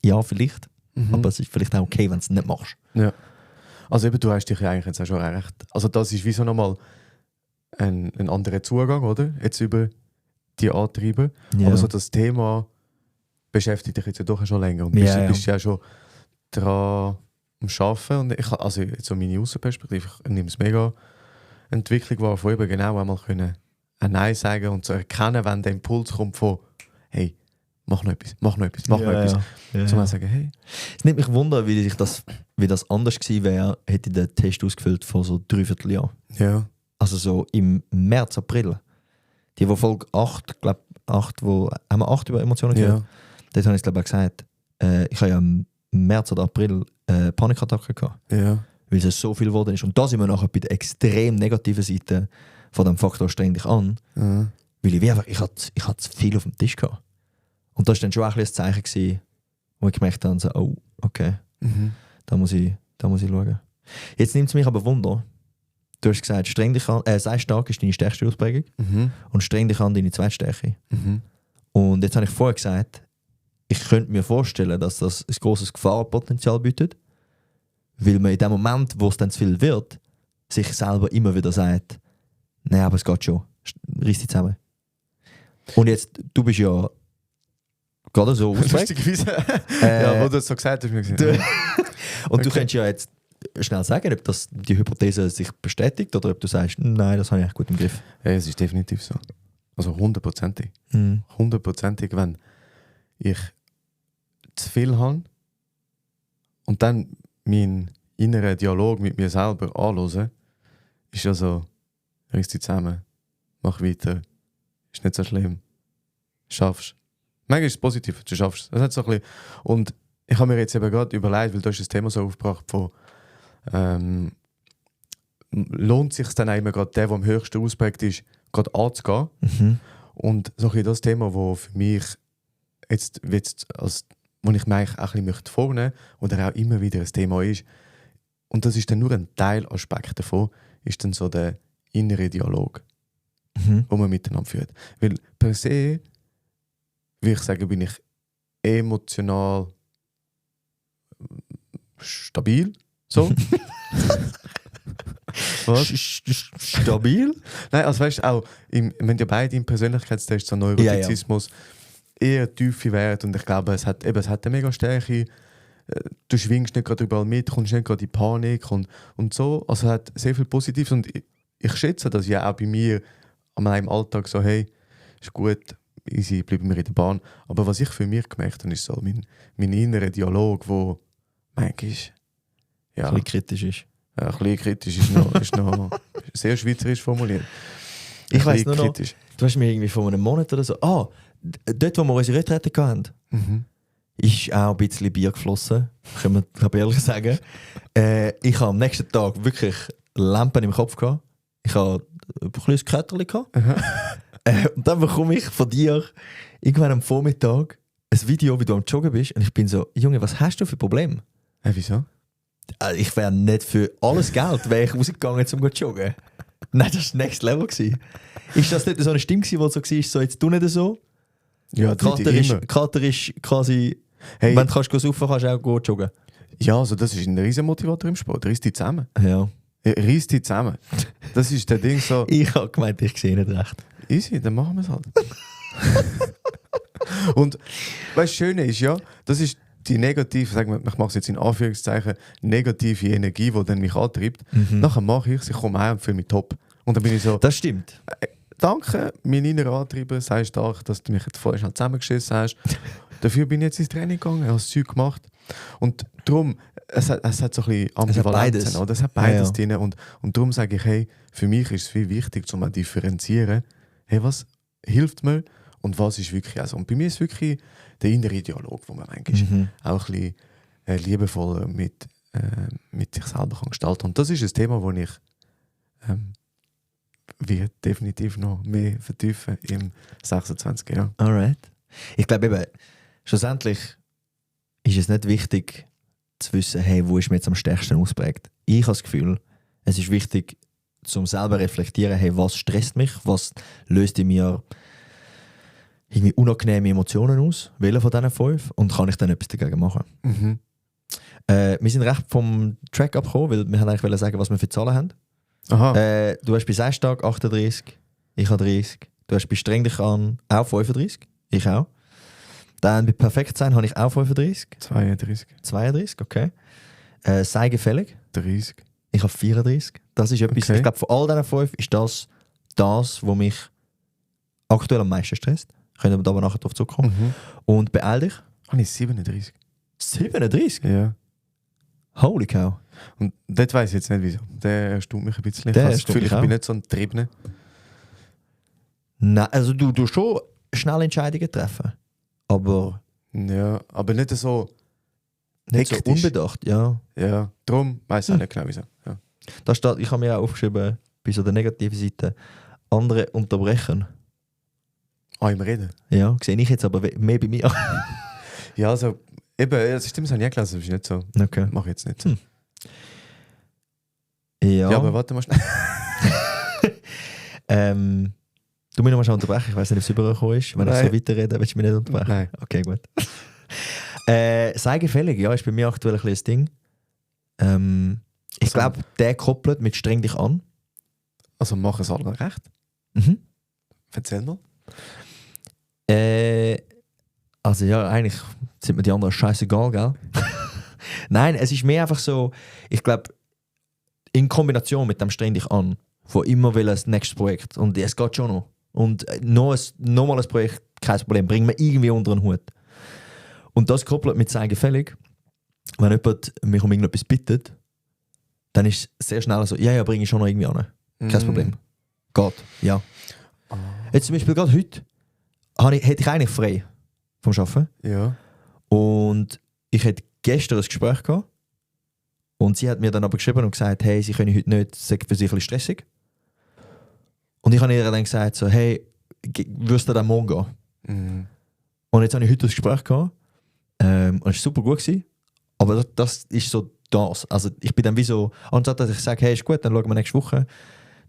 ja, vielleicht. Aber es ist vielleicht auch okay, wenn du es nicht machst. Ja. Also eben, du hast dich ja eigentlich jetzt auch schon recht. Also das ist wie so nochmal ein anderer Zugang, oder? Jetzt über die Antreiber. Ja. Aber so das Thema beschäftigt dich jetzt ja doch schon länger. Und bist ja schon dran am Arbeiten. Und also jetzt so meine Aussenperspektive, ich nehme es mega Entwicklung war von eben genau einmal können ein Nein sagen und zu erkennen, wenn der Impuls kommt von hey, mach noch etwas. Ja. Zu sagen, hey. Es nimmt mich Wunder, wie das anders gewesen wäre, hätte ich den Test ausgefüllt vor so 3/4 Jahr. Ja. Also so im März, April. Die Folge 8, glaube 8, haben wir 8 über Emotionen gehört? Ja. Dort habe ich es glaube ich gesagt. Ich habe ja im März oder April Panikattacke gehabt. Ja. Weil es so viel geworden ist. Und da sind wir nachher bei der extrem negativen Seite von dem Faktor streng dich an. Ja. Weil ich hatte zu viel auf dem Tisch gehabt. Und das war dann schon ein bisschen ein Zeichen gewesen, wo ich gemerkt habe, so, oh, okay, da muss ich schauen. Jetzt nimmt es mich aber Wunder. Du hast gesagt, streng dich an, sei stark ist deine stärkste Ausprägung und streng dich an deine Zweitstärke. Und jetzt habe ich vorher gesagt, ich könnte mir vorstellen, dass das ein grosses Gefahrenpotenzial bietet, weil man in dem Moment, wo es dann zu viel wird, sich selber immer wieder sagt, nein, aber es geht schon, reiss dich zusammen. Und jetzt, du bist ja gerade so ausprägt. Ja, wo du es so gesagt hast, mir gesehen. Und du könntest ja jetzt schnell sagen, ob das die Hypothese sich bestätigt oder ob du sagst, nein, das habe ich echt gut im Griff. Ja, es ist definitiv so. Also 100%. Mhm. 100%, wenn ich zu viel habe und dann meinen inneren Dialog mit mir selber anhören, ist ja so, reiss dich zusammen, mach weiter, ist nicht so schlimm, schaffst. Manchmal ist es positiv, du schaffst es. Das hat so ein bisschen, und ich habe mir jetzt eben gerade überlegt, weil du hast das Thema so aufgebracht von lohnt sich dann auch immer gerade der am höchsten ausprägt ist, gerade anzugehen. Mhm. Und so ein bisschen das Thema, das für mich jetzt als wo ich mir eigentlich auch ein bisschen möchte vornehmen oder auch immer wieder ein Thema ist. Und das ist dann nur ein Teilaspekt davon, ist dann so der innere Dialog, den man miteinander führt. Weil per se, würde ich sagen, bin ich emotional stabil. So. Was? Stabil? Nein, also weißt du, auch wir haben ja beide im Persönlichkeitstest so Neurotizismus eher tiefe Werte und ich glaube, es hat eine mega Stärke. Du schwingst nicht gerade überall mit, kommst nicht gerade in Panik und so. Also es hat sehr viel Positives und ich schätze das ja auch bei mir an meinem Alltag so, hey, ist gut, easy, bleiben wir in der Bahn. Aber was ich für mich gemerkt habe, ist so mein innerer Dialog, wo manchmal Ein bisschen kritisch ist. Ja, ein bisschen kritisch ist noch sehr schweizerisch formuliert. Ich weiss nur noch, du hast mir irgendwie vor einem Monat oder so, dort, wo wir unsere Retrette hatten, ist auch ein bisschen Bier geflossen, kann man ehrlich sagen. Ich habe am nächsten Tag wirklich Lampen im Kopf gehabt. Ich habe ein kleines Kätterchen gehabt. Und dann bekomme ich von dir irgendwann am Vormittag ein Video, wie du am Joggen bist. Und ich bin so, Junge, was hast du für Probleme? Wieso? Ich wäre nicht für alles Geld wäre ich rausgegangen, um zu joggen. Nein, das war das Next Level. Ist das nicht so eine Stimme, die so war, so jetzt tu nicht so? Ja, Kater ist quasi, hey, wenn du kannst saufen kannst du auch joggen. Ja, also das ist ein riesen Motivator im Sport. Reiss dich zusammen. Ja. Reiss dich zusammen. Das ist der Ding so. Ich habe gemeint, ich sehe nicht recht. Easy, dann machen wir es halt. Und was das Schöne ist, ja, das ist die negative, sagen wir, ich mache es jetzt in Anführungszeichen, negative Energie, die dann mich antreibt. Nachher mache ich es, ich komme heim und fühle mich top. Und dann bin ich so, das stimmt. Danke, mein innerer Antreiber, sei stark, dass du mich jetzt vorher schnell zusammengeschissen hast. Dafür bin ich jetzt ins Training gegangen, habe das Zeug gemacht. Und darum, es hat so ein bisschen Ambivalenzen, oder? Es hat beides drin. Und darum sage ich, hey, für mich ist es viel wichtig, zu differenzieren, hey, was hilft mir und was ist wirklich also. Und bei mir ist wirklich der innere Dialog, wo man manchmal auch ein bisschen liebevoll mit sich selber kann gestalten kann. Und das ist ein Thema, das ich wir definitiv noch mehr vertiefen im 26. Jahr. Alright. Ich glaube eben, schlussendlich ist es nicht wichtig zu wissen, hey, wo ist mir jetzt am stärksten ausprägt. Ich habe das Gefühl, es ist wichtig, zum selber reflektieren, hey, was stresst mich, was löst in mir irgendwie unangenehme Emotionen aus, welche von diesen 5, und kann ich dann etwas dagegen machen. Wir sind recht vom Track abgekommen, weil wir eigentlich wollen sagen, was wir für Zahlen haben. Aha. Du hast bei Sesstag 38, ich habe 30. Du hast bei Streng dich an auch 35, ich auch. Dann bei Perfekt sein habe ich auch 35. 32. 32, okay. Sei gefällig. 30. Ich habe 34. Das ist etwas, Okay. ich glaube, von all diesen 5 ist das, was mich aktuell am meisten stresst. Können wir aber nachher darauf zurückkommen. Und beeil dich. Habe ich 37. 37? Ja. Holy cow. Und das weiss ich jetzt nicht wieso. Der erstaunt mich ein bisschen. Ich Der habe das erstaunt Gefühl, ich mich bin auch. nicht so ein Triebner. Nein, also du schon schnell Entscheidungen treffen. Aber Ja, aber nicht so nicht so hektisch. unbedacht, ja. Ja, darum weiss ich auch nicht genau wieso. Ja. Da steht, ich habe mir auch aufgeschrieben, bei so der negativen Seite, andere unterbrechen. Im Reden? Ja, sehe ich jetzt aber mehr bei mir. Ja, also eben, das stimmt, das habe ich auch gelesen, das ist nicht so. Okay. Mache ich jetzt nicht so. Ja, Ja, aber warte mal schnell. du musst noch mal schnell unterbrechen, ich weiß nicht, ob es übergekommen ist. Wenn ich Nein. so weiterrede, willst du mich nicht unterbrechen? Nein. Okay, gut. Sei gefällig, ja, ist bei mir aktuell ein bisschen das Ding. Ich Also- glaube, der koppelt mit streng dich an. Also machen es alle recht. Erzähl mal. Also ja, eigentlich sind mir die anderen scheißegal, gell? Nein, es ist mehr einfach so, ich glaube, in Kombination mit dem streng dich an, von immer will das nächste Projekt und es geht schon noch. Und noch mal ein Projekt, kein Problem, bringen wir irgendwie unter den Hut. Und das koppelt mit «sei gefällig». Wenn jemand mich um irgendetwas bittet, dann ist es sehr schnell so, ja, bringe ich schon noch irgendwie an. Kein Problem. Geht, ja. Jetzt zum Beispiel gerade heute hätte ich eigentlich frei vom Arbeiten. Ja. Und ich hatte gestern ein Gespräch gehabt. Und sie hat mir dann aber geschrieben und gesagt, hey, sie können heute nicht, das ist für sie ein bisschen stressig. Und ich habe ihr dann gesagt, so, hey, würdest du dann morgen gehen? Mhm. Und jetzt habe ich heute ein Gespräch gehabt. Und es war super gut gewesen. Aber das ist so das. Also ich bin dann wie so, anstatt dass ich sage, hey, ist gut, dann schauen wir nächste Woche.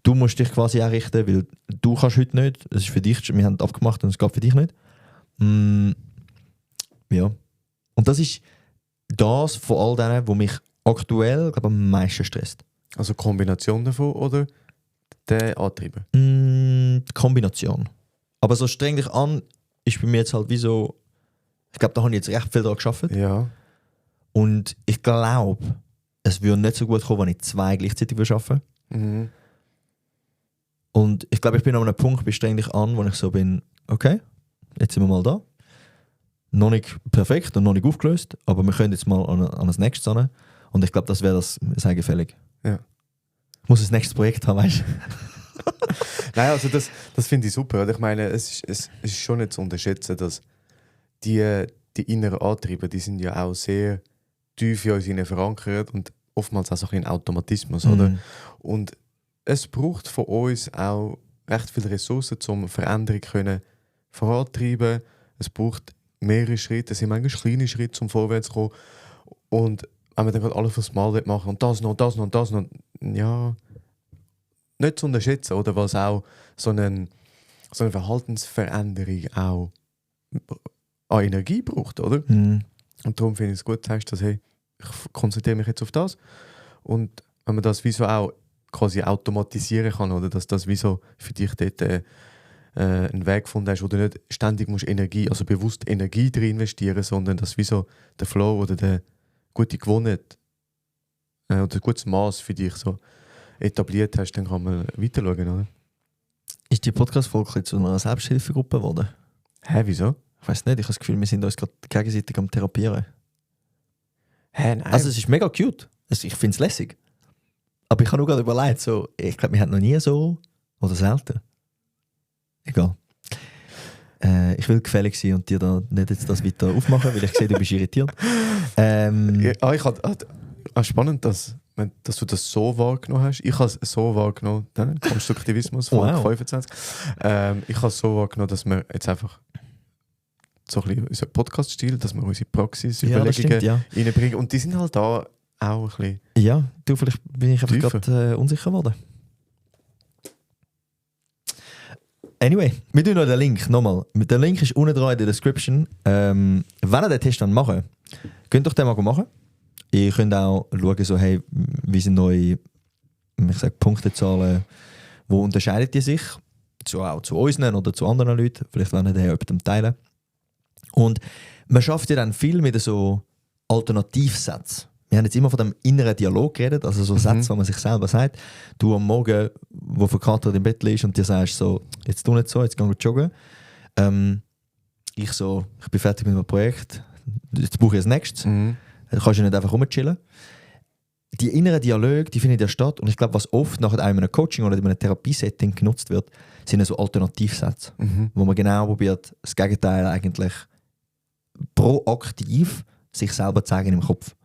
Du musst dich quasi einrichten, weil du kannst heute nicht. Es ist für dich, wir haben es abgemacht und es geht für dich nicht. Ja. Und das ist das von all denen, wo mich aktuell, glaube ich, am meisten stresst. Also Kombination davon oder der Antreiber? Die Kombination. Aber so streng dich an, ist bei mir jetzt halt wie so, ich glaube, da habe ich jetzt recht viel daran gearbeitet. Ja. Und ich glaube, es würde nicht so gut kommen, wenn ich 2 gleichzeitig arbeiten würde. Mhm. Und ich glaube, ich bin an einem Punkt, bei streng dich an, wo ich so bin, okay, jetzt sind wir mal da. Noch nicht perfekt und noch nicht aufgelöst, aber wir können jetzt mal an das nächste ran. Und ich glaube, das wäre das sehr gefällig. Ja. Ich muss ein nächstes Projekt haben, weißt du? Nein, also das finde ich super. Ich meine, es ist schon nicht zu unterschätzen, dass die inneren Antriebe, die sind ja auch sehr tief in uns hinein verankert und oftmals auch so ein Automatismus, oder? Und es braucht von uns auch recht viele Ressourcen, um Veränderung vorantreiben. Es braucht mehrere Schritte, es sind manchmal kleine Schritte, um vorwärts zu kommen. Und wenn man dann gerade alles aufs Mal machen und das noch, ja, nicht zu unterschätzen, oder was auch so eine Verhaltensveränderung auch an Energie braucht, oder? Und darum finde ich es gut, sagst du, dass hey, ich konzentriere mich jetzt auf das. Und wenn man das wie so auch quasi automatisieren kann, oder dass das wie so für dich dort einen Weg gefunden hast, wo du nicht ständig musst bewusst Energie drin investieren, sondern dass wie so der Flow oder der gute Gewohnheit oder ein gutes Maß für dich so etabliert hast, dann kann man weiter schauen, oder? Ist die Podcast-Folge zu einer Selbsthilfegruppe geworden? Hä, wieso? Ich weiß nicht, ich habe das Gefühl, wir sind uns gerade gegenseitig am Therapieren. Hä, nein. Also es ist mega cute. Ich finde es lässig. Aber ich habe nur gerade überlegt, so, ich glaube, wir hatten noch nie so oder selten. Egal. Ich will gefällig sein und dir da nicht jetzt das weiter aufmachen, weil ich sehe, du bist irritiert. Spannend, dass du das so wahrgenommen hast. Ich habe es so wahrgenommen, den Konstruktivismus von Wow. 25. Ich habe es so wahrgenommen, dass wir jetzt einfach so ein bisschen unseren Podcast-Stil, dass wir unsere Praxis, Überlegungen reinbringen. Und die sind halt da auch ein bisschen. Ja, du, vielleicht bin ich einfach tiefer. gerade unsicher geworden. Anyway, wir tun noch den Link nochmal. Der Link ist unten dran in der Description. Wenn ihr den Test dann machen, könnt ihr den mal machen. Ihr könnt auch schauen, so, hey, wie sind neue Punktezahlen, wo unterscheidet die sich? Auch zu unseren oder zu anderen Leuten. Vielleicht wollen die jemandem teilen. Und man schafft ja dann viel mit so Alternativsätzen. Wir haben jetzt immer von dem inneren Dialog geredet, also so Sätze, wo man sich selber sagt. Du am Morgen, wo verkatert im Bett liegst und dir sagst so, jetzt tu nicht so, jetzt geh joggen. Ich bin fertig mit meinem Projekt, jetzt brauche ich das nächstes. Du kannst ja nicht einfach rumchillen. Die inneren Dialoge, die finden ja statt. Und ich glaube, was oft nach einem Coaching oder in einem Therapiesetting genutzt wird, sind so Alternativsätze, wo man genau probiert, das Gegenteil eigentlich proaktiv sich selber zu zeigen im Kopf.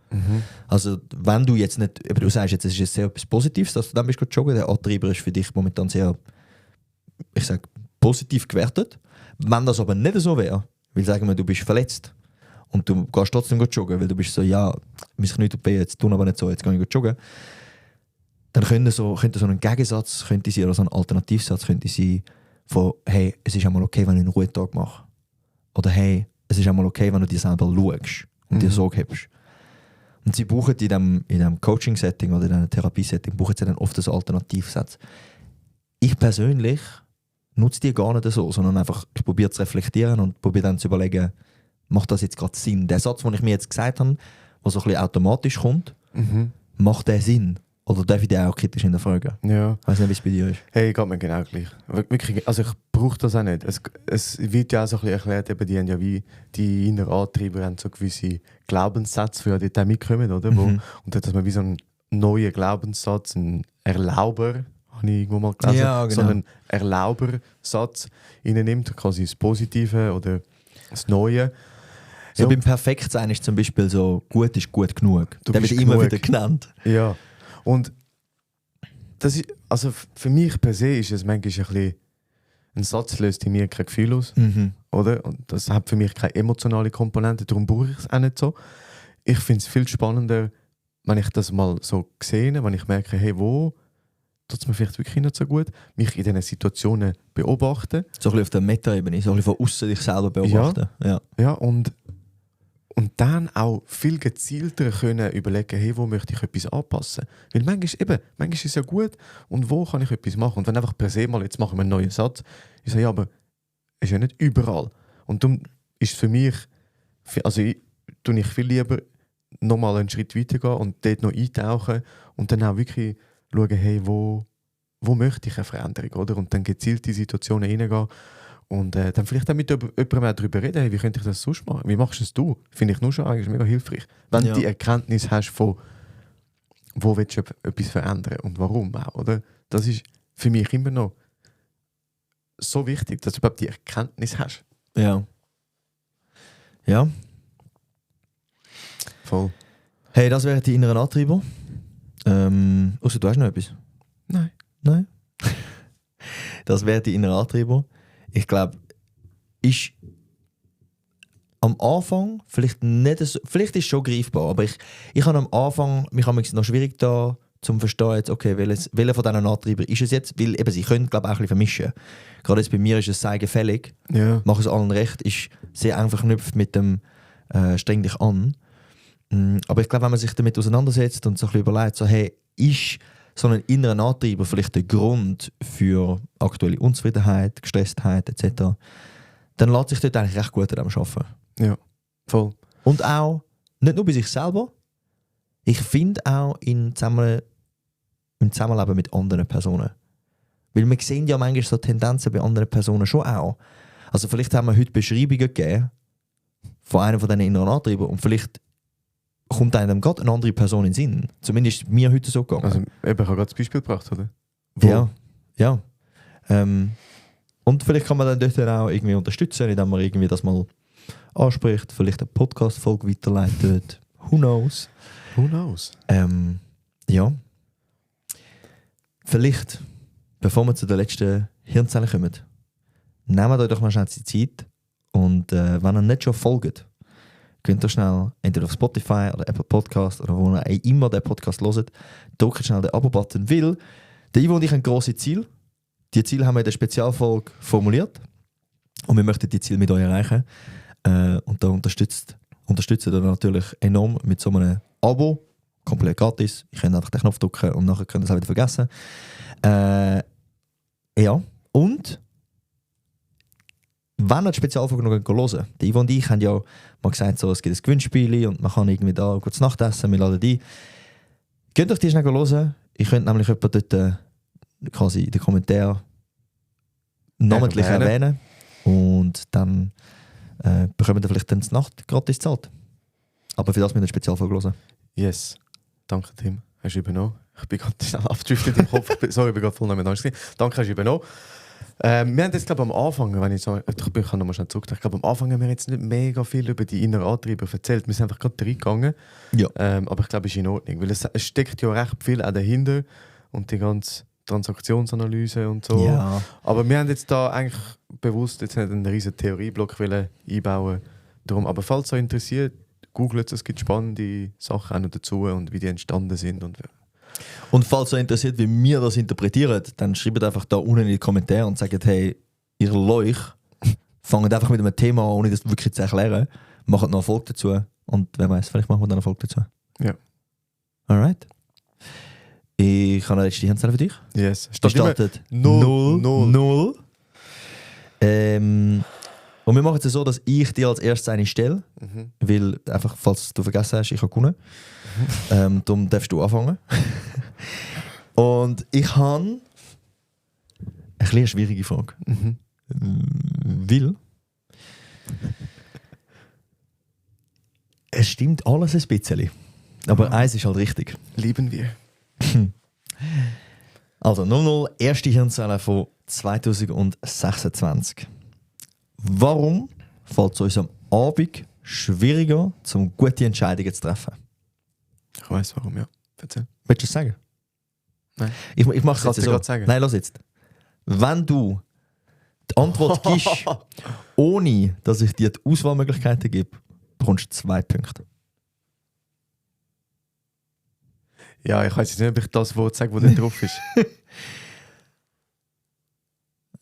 Also wenn du jetzt nicht, aber du sagst jetzt, es ist sehr etwas Positives, dass du dann bist joggen, der Antreiber ist für dich momentan sehr, ich sage, positiv gewertet. Wenn das aber nicht so wäre, weil sagen wir, du bist verletzt und du gehst trotzdem joggen, weil du bist so, ja, wir sind nicht OP, jetzt tun aber nicht so, jetzt gehe ich joggen, dann könnte so ein Gegensatz könnte sein, oder so ein Alternativsatz könnte sein von, hey, es ist einmal okay, wenn ich einen Ruhetag mache. Oder hey, es ist einmal okay, wenn du dir selber schaust und dir Sorge hast. Und sie brauchen in diesem Coaching-Setting oder in diesem Therapie-Setting brauchen sie dann oft so Alternativsätze. Ich persönlich nutze die gar nicht so, sondern einfach, ich probiere zu reflektieren und probiere dann zu überlegen, macht das jetzt gerade Sinn? Der Satz, den ich mir jetzt gesagt habe, der so ein bisschen automatisch kommt, macht der Sinn? Oder darf ich den auch kritisch hinterfragen? Ja. Ich weiß nicht, wie es bei dir ist. Hey, geht mir genau gleich. Wirklich, also ich braucht das auch nicht. Es wird ja auch so ein bisschen erklärt, eben, die haben ja wie die inneren Antreiber haben so gewisse Glaubenssätze, die ja dort auch mitkommen, oder? Und dass man wie so einen neuen Glaubenssatz, einen Erlauber, habe ich irgendwo mal gelesen, Ja, genau. so einen Erlaubersatz nimmt, quasi das Positive oder das Neue. So Ja. beim Perfektsein ist zum Beispiel so, gut ist gut genug. Du Der wird bist immer genug. wieder genannt. Ja, und das ist, also für mich per se ist es manchmal ein bisschen, ein Satz löst in mir kein Gefühl aus, oder? Und das hat für mich keine emotionale Komponente, darum brauche ich es auch nicht so. Ich finde es viel spannender, wenn ich das mal so sehe, wenn ich merke, hey, wo tut es mir vielleicht wirklich nicht so gut, mich in diesen Situationen beobachten. So ein bisschen auf der Meta-Ebene, so ein bisschen von außen dich selber beobachten. Ja. Ja, und dann auch viel gezielter können überlegen, hey, wo möchte ich etwas anpassen. Weil manchmal ist es ja gut und wo kann ich etwas machen. Und wenn einfach per se mal, jetzt machen wir einen neuen Satz, ich sage, ja, aber es ist ja nicht überall. Und darum ist für mich, also ich viel lieber nochmal einen Schritt weiter gehen und dort noch eintauchen und dann auch wirklich schauen, hey, wo möchte ich eine Veränderung, oder? Und dann gezielt in Situationen reingehen. Und dann vielleicht auch mit jemandem auch darüber reden, hey, wie könnte ich das sonst machen? Wie machst du das? Finde ich nur schon eigentlich mega hilfreich. Wenn du die Erkenntnis hast von, wo willst du etwas verändern und warum auch, oder? Das ist für mich immer noch so wichtig, dass du überhaupt die Erkenntnis hast. Ja. Ja. Voll. Hey, das wären die inneren Antreiber. Ausser du hast noch etwas? Nein. Nein? Das wären die inneren Antreiber. Ich glaube, ist am Anfang vielleicht nicht so, vielleicht ist es schon greifbar, aber ich habe am Anfang, mich habe noch schwierig da zum verstehen, jetzt, okay, welcher von diesen Antreibern ist es jetzt, weil eben, sie können, glaube ich, auch ein bisschen vermischen. Gerade jetzt bei mir ist es sehr gefällig, Ja. mache es allen recht, ist sehr eng verknüpft mit dem streng dich an. Aber ich glaube, wenn man sich damit auseinandersetzt und so ein bisschen überlegt, so, hey, ist so ein innerer Antreiber vielleicht der Grund für aktuelle Unzufriedenheit, Gestresstheit etc., dann lässt sich dort eigentlich recht gut an dem arbeiten. Ja, voll. Und auch, nicht nur bei sich selber, ich finde auch im Zusammenleben mit anderen Personen. Weil wir sehen ja manchmal so Tendenzen bei anderen Personen schon auch. Also vielleicht haben wir heute Beschreibungen gegeben von einer von diesen inneren Antreibern und vielleicht kommt einem gerade eine andere Person in den Sinn. Zumindest ist mir heute so gegangen. Also, eben, ich habe gerade das Beispiel gebracht, oder? Ja. Und vielleicht kann man dann dort auch irgendwie unterstützen, indem man irgendwie das mal anspricht, vielleicht eine Podcast-Folge weiterleitet. Who knows? Who knows? Ja. Vielleicht, bevor wir zu der letzten Hirnzelle kommen, nehmt euch doch mal schnell die Zeit und wenn ihr nicht schon folgt, könnt ihr schnell entweder auf Spotify oder Apple Podcast oder wo ihr immer den Podcast hört, drückt schnell den Abo-Button, weil der Ivo und ich haben grosse Ziele. Die Ziele haben wir in der Spezialfolge formuliert und wir möchten die Ziele mit euch erreichen. Und da unterstützt ihr natürlich enorm mit so einem Abo, komplett gratis. Ich kann einfach den Knopf drücken und nachher könnt ihr es auch wieder vergessen. Ja, und wenn ihr die Spezialfolge noch hören, die Ivo und ich haben ja mal gesagt, so, es gibt ein Gewinnspiel und man kann irgendwie da kurz Nacht essen, wir laden die. Könnt euch die schnell hören. Ich könnte nämlich jemanden dort quasi in den Kommentaren namentlich erwähnen. Und dann bekommt ihr vielleicht dann die Nacht gratis gezahlt. Aber für das müsst ihr eine Spezialfolge hören. Yes. Danke, Tim. Hast du übernommen? Ich bin gerade schnell abgedriftet im Kopf. Sorry, ich bin gerade voll nicht mehr da. Danke, hast du übernommen. Wir haben jetzt, glaube ich, am Anfang, wenn ich so, ich kann nochmal schnell zurückdenken, ich glaube, am Anfang haben wir jetzt nicht mega viel über die inneren Antreiber erzählt. Wir sind einfach gerade reingegangen. Ja. Aber ich glaube, es ist in Ordnung, weil es steckt ja recht viel auch dahinter und die ganze Transaktionsanalyse und so. Ja. Aber wir haben jetzt da eigentlich bewusst jetzt nicht einen riesen Theorieblock einbauen. Darum, aber falls euch interessiert, googelt es gibt spannende Sachen auch noch dazu und wie die entstanden sind. Und falls euch interessiert, wie wir das interpretieren, dann schreibt einfach da unten in die Kommentare und sagt, hey, ihr Leuch, fangt einfach mit einem Thema an, ohne das wirklich zu erklären. Macht noch eine Folge dazu. Und wer weiß, vielleicht machen wir dann eine Folge dazu. Ja. Alright. Ich habe eine letzte Hirnzelle für dich. Yes. Die startet 0. Und wir machen es so, dass ich dir als erstes eine stelle. Weil, einfach, falls du vergessen hast, ich habe gewonnen. Darum darfst du anfangen. Und ich habe eine schwierige Frage. Weil es stimmt alles ein bisschen. Aber eins ist halt richtig. Lieben wir. Also 00, erste Hirnzelle von 2026. Warum fällt es uns am Abend schwieriger, um gute Entscheidungen zu treffen? Ich weiss warum, ja. Erzähl. Willst du es sagen? Nein. Ich mache es Kannst jetzt du so. grad sagen? Nein, lass jetzt. Wenn du die Antwort gibst, ohne dass ich dir die Auswahlmöglichkeiten gebe, bekommst du 2 Punkte. Ja, ich weiß jetzt nicht, ob ich das Wort sage, das da drauf ist.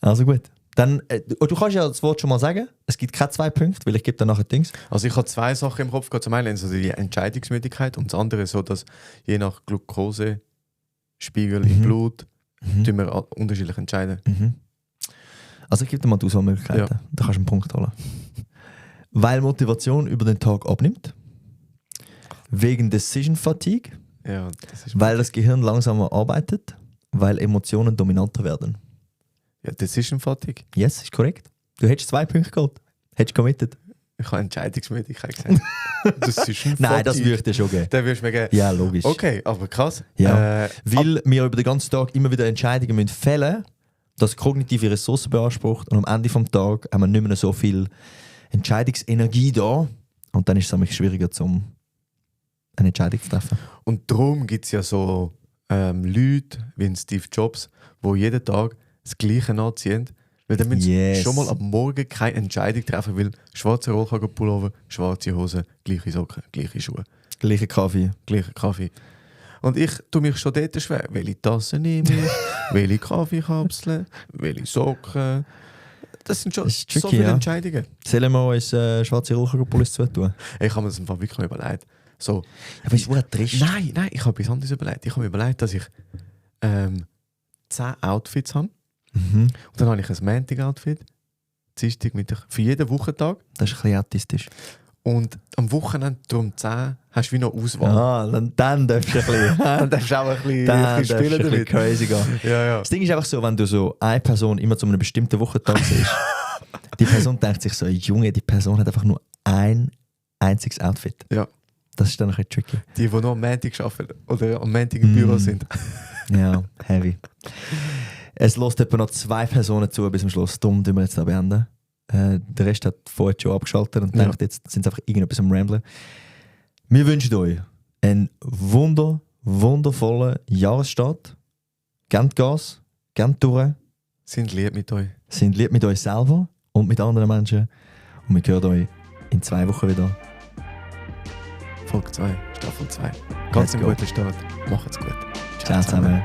Also gut. Dann, du kannst ja das Wort schon mal sagen. Es gibt keine 2 Punkte, weil ich gebe dann nachher Dings. Also ich habe 2 Sachen im Kopf gehabt. Zum einen so die Entscheidungsmüdigkeit und das andere so, dass je nach Glukosespiegel im Blut tun wir unterschiedlich entscheiden. Also ich gebe dir mal die Auswahlmöglichkeiten. Ja. Da kannst du einen Punkt holen. Weil Motivation über den Tag abnimmt. Wegen Decision Fatigue. Ja, das ist Weil das Gehirn langsamer arbeitet. Weil Emotionen dominanter werden. ja, Decision Fatigue. Yes, ist korrekt. Du hättest 2 Punkte geholt. Hättest committed. Ich habe Entscheidungsmüdigkeit gesagt. Decision Fatigue. Nein, das würde ich dir schon geben. Den würdest du mir geben. Ja, logisch. Okay, aber krass. Ja. Weil wir über den ganzen Tag immer wieder Entscheidungen müssen fällen, das kognitive Ressourcen beansprucht und am Ende des Tages haben wir nicht mehr so viel Entscheidungsenergie da und dann ist es nämlich schwieriger, eine Entscheidung zu treffen. Und darum gibt es ja so Leute wie Steve Jobs, die jeden Tag das Gleiche anziehen. Weil dann müssen sie schon mal am Morgen keine Entscheidung treffen, weil schwarze Rollkragenpullover, schwarze Hose, gleiche Socken, gleiche Schuhe, Gleicher Kaffee. gleicher Kaffee. Und ich tue mich schon dort schwer. Welche Tasse nehme ich? Welche Kaffeekapseln? Welche Socken? Das sind schon Das ist tricky, so viele ja. Entscheidungen. Sollen wir uns schwarze Rollkragenpullis zutun? Ich habe mir das im Fall wirklich mal überlegt. So, Aber ist es trist. nein, ich habe etwas anderes überlegt. Ich habe mir überlegt, dass ich 10 Outfits habe. Mhm. Und dann habe ich ein Montag-Outfit, Dienstag, Mittag, für jeden Wochentag. Das ist ein bisschen autistisch. Und am Wochenende, darum 10, hast du wie noch Auswahl. Ah, dann darfst du ein bisschen, Dann darfst du auch ein bisschen, dann spielen darfst du ein bisschen damit. crazy gehen. Ja. Das Ding ist einfach so, wenn du so eine Person immer zu einem bestimmten Wochentag siehst, die Person denkt sich so, Junge, die Person hat einfach nur ein einziges Outfit. Ja. Das ist dann ein bisschen tricky. Die nur am Montag arbeiten oder am Montag im Büro sind. Ja, heavy. Es lässt etwa noch 2 Personen zu bis zum Schluss. Darum tun wir jetzt da beenden. Der Rest hat vorher schon abgeschaltet und denkt, jetzt sind sie einfach irgendetwas am Ramblen. Wir wünschen euch einen wundervollen Jahresstart. Gebt Gas, gebt durch, Sind lieb mit euch. sind lieb mit euch selber und mit anderen Menschen. Und wir hören euch in 2 Wochen wieder. Folge 2, Staffel 2. Ganz Let's einen go. guten Start. Macht's gut. Ciao zusammen.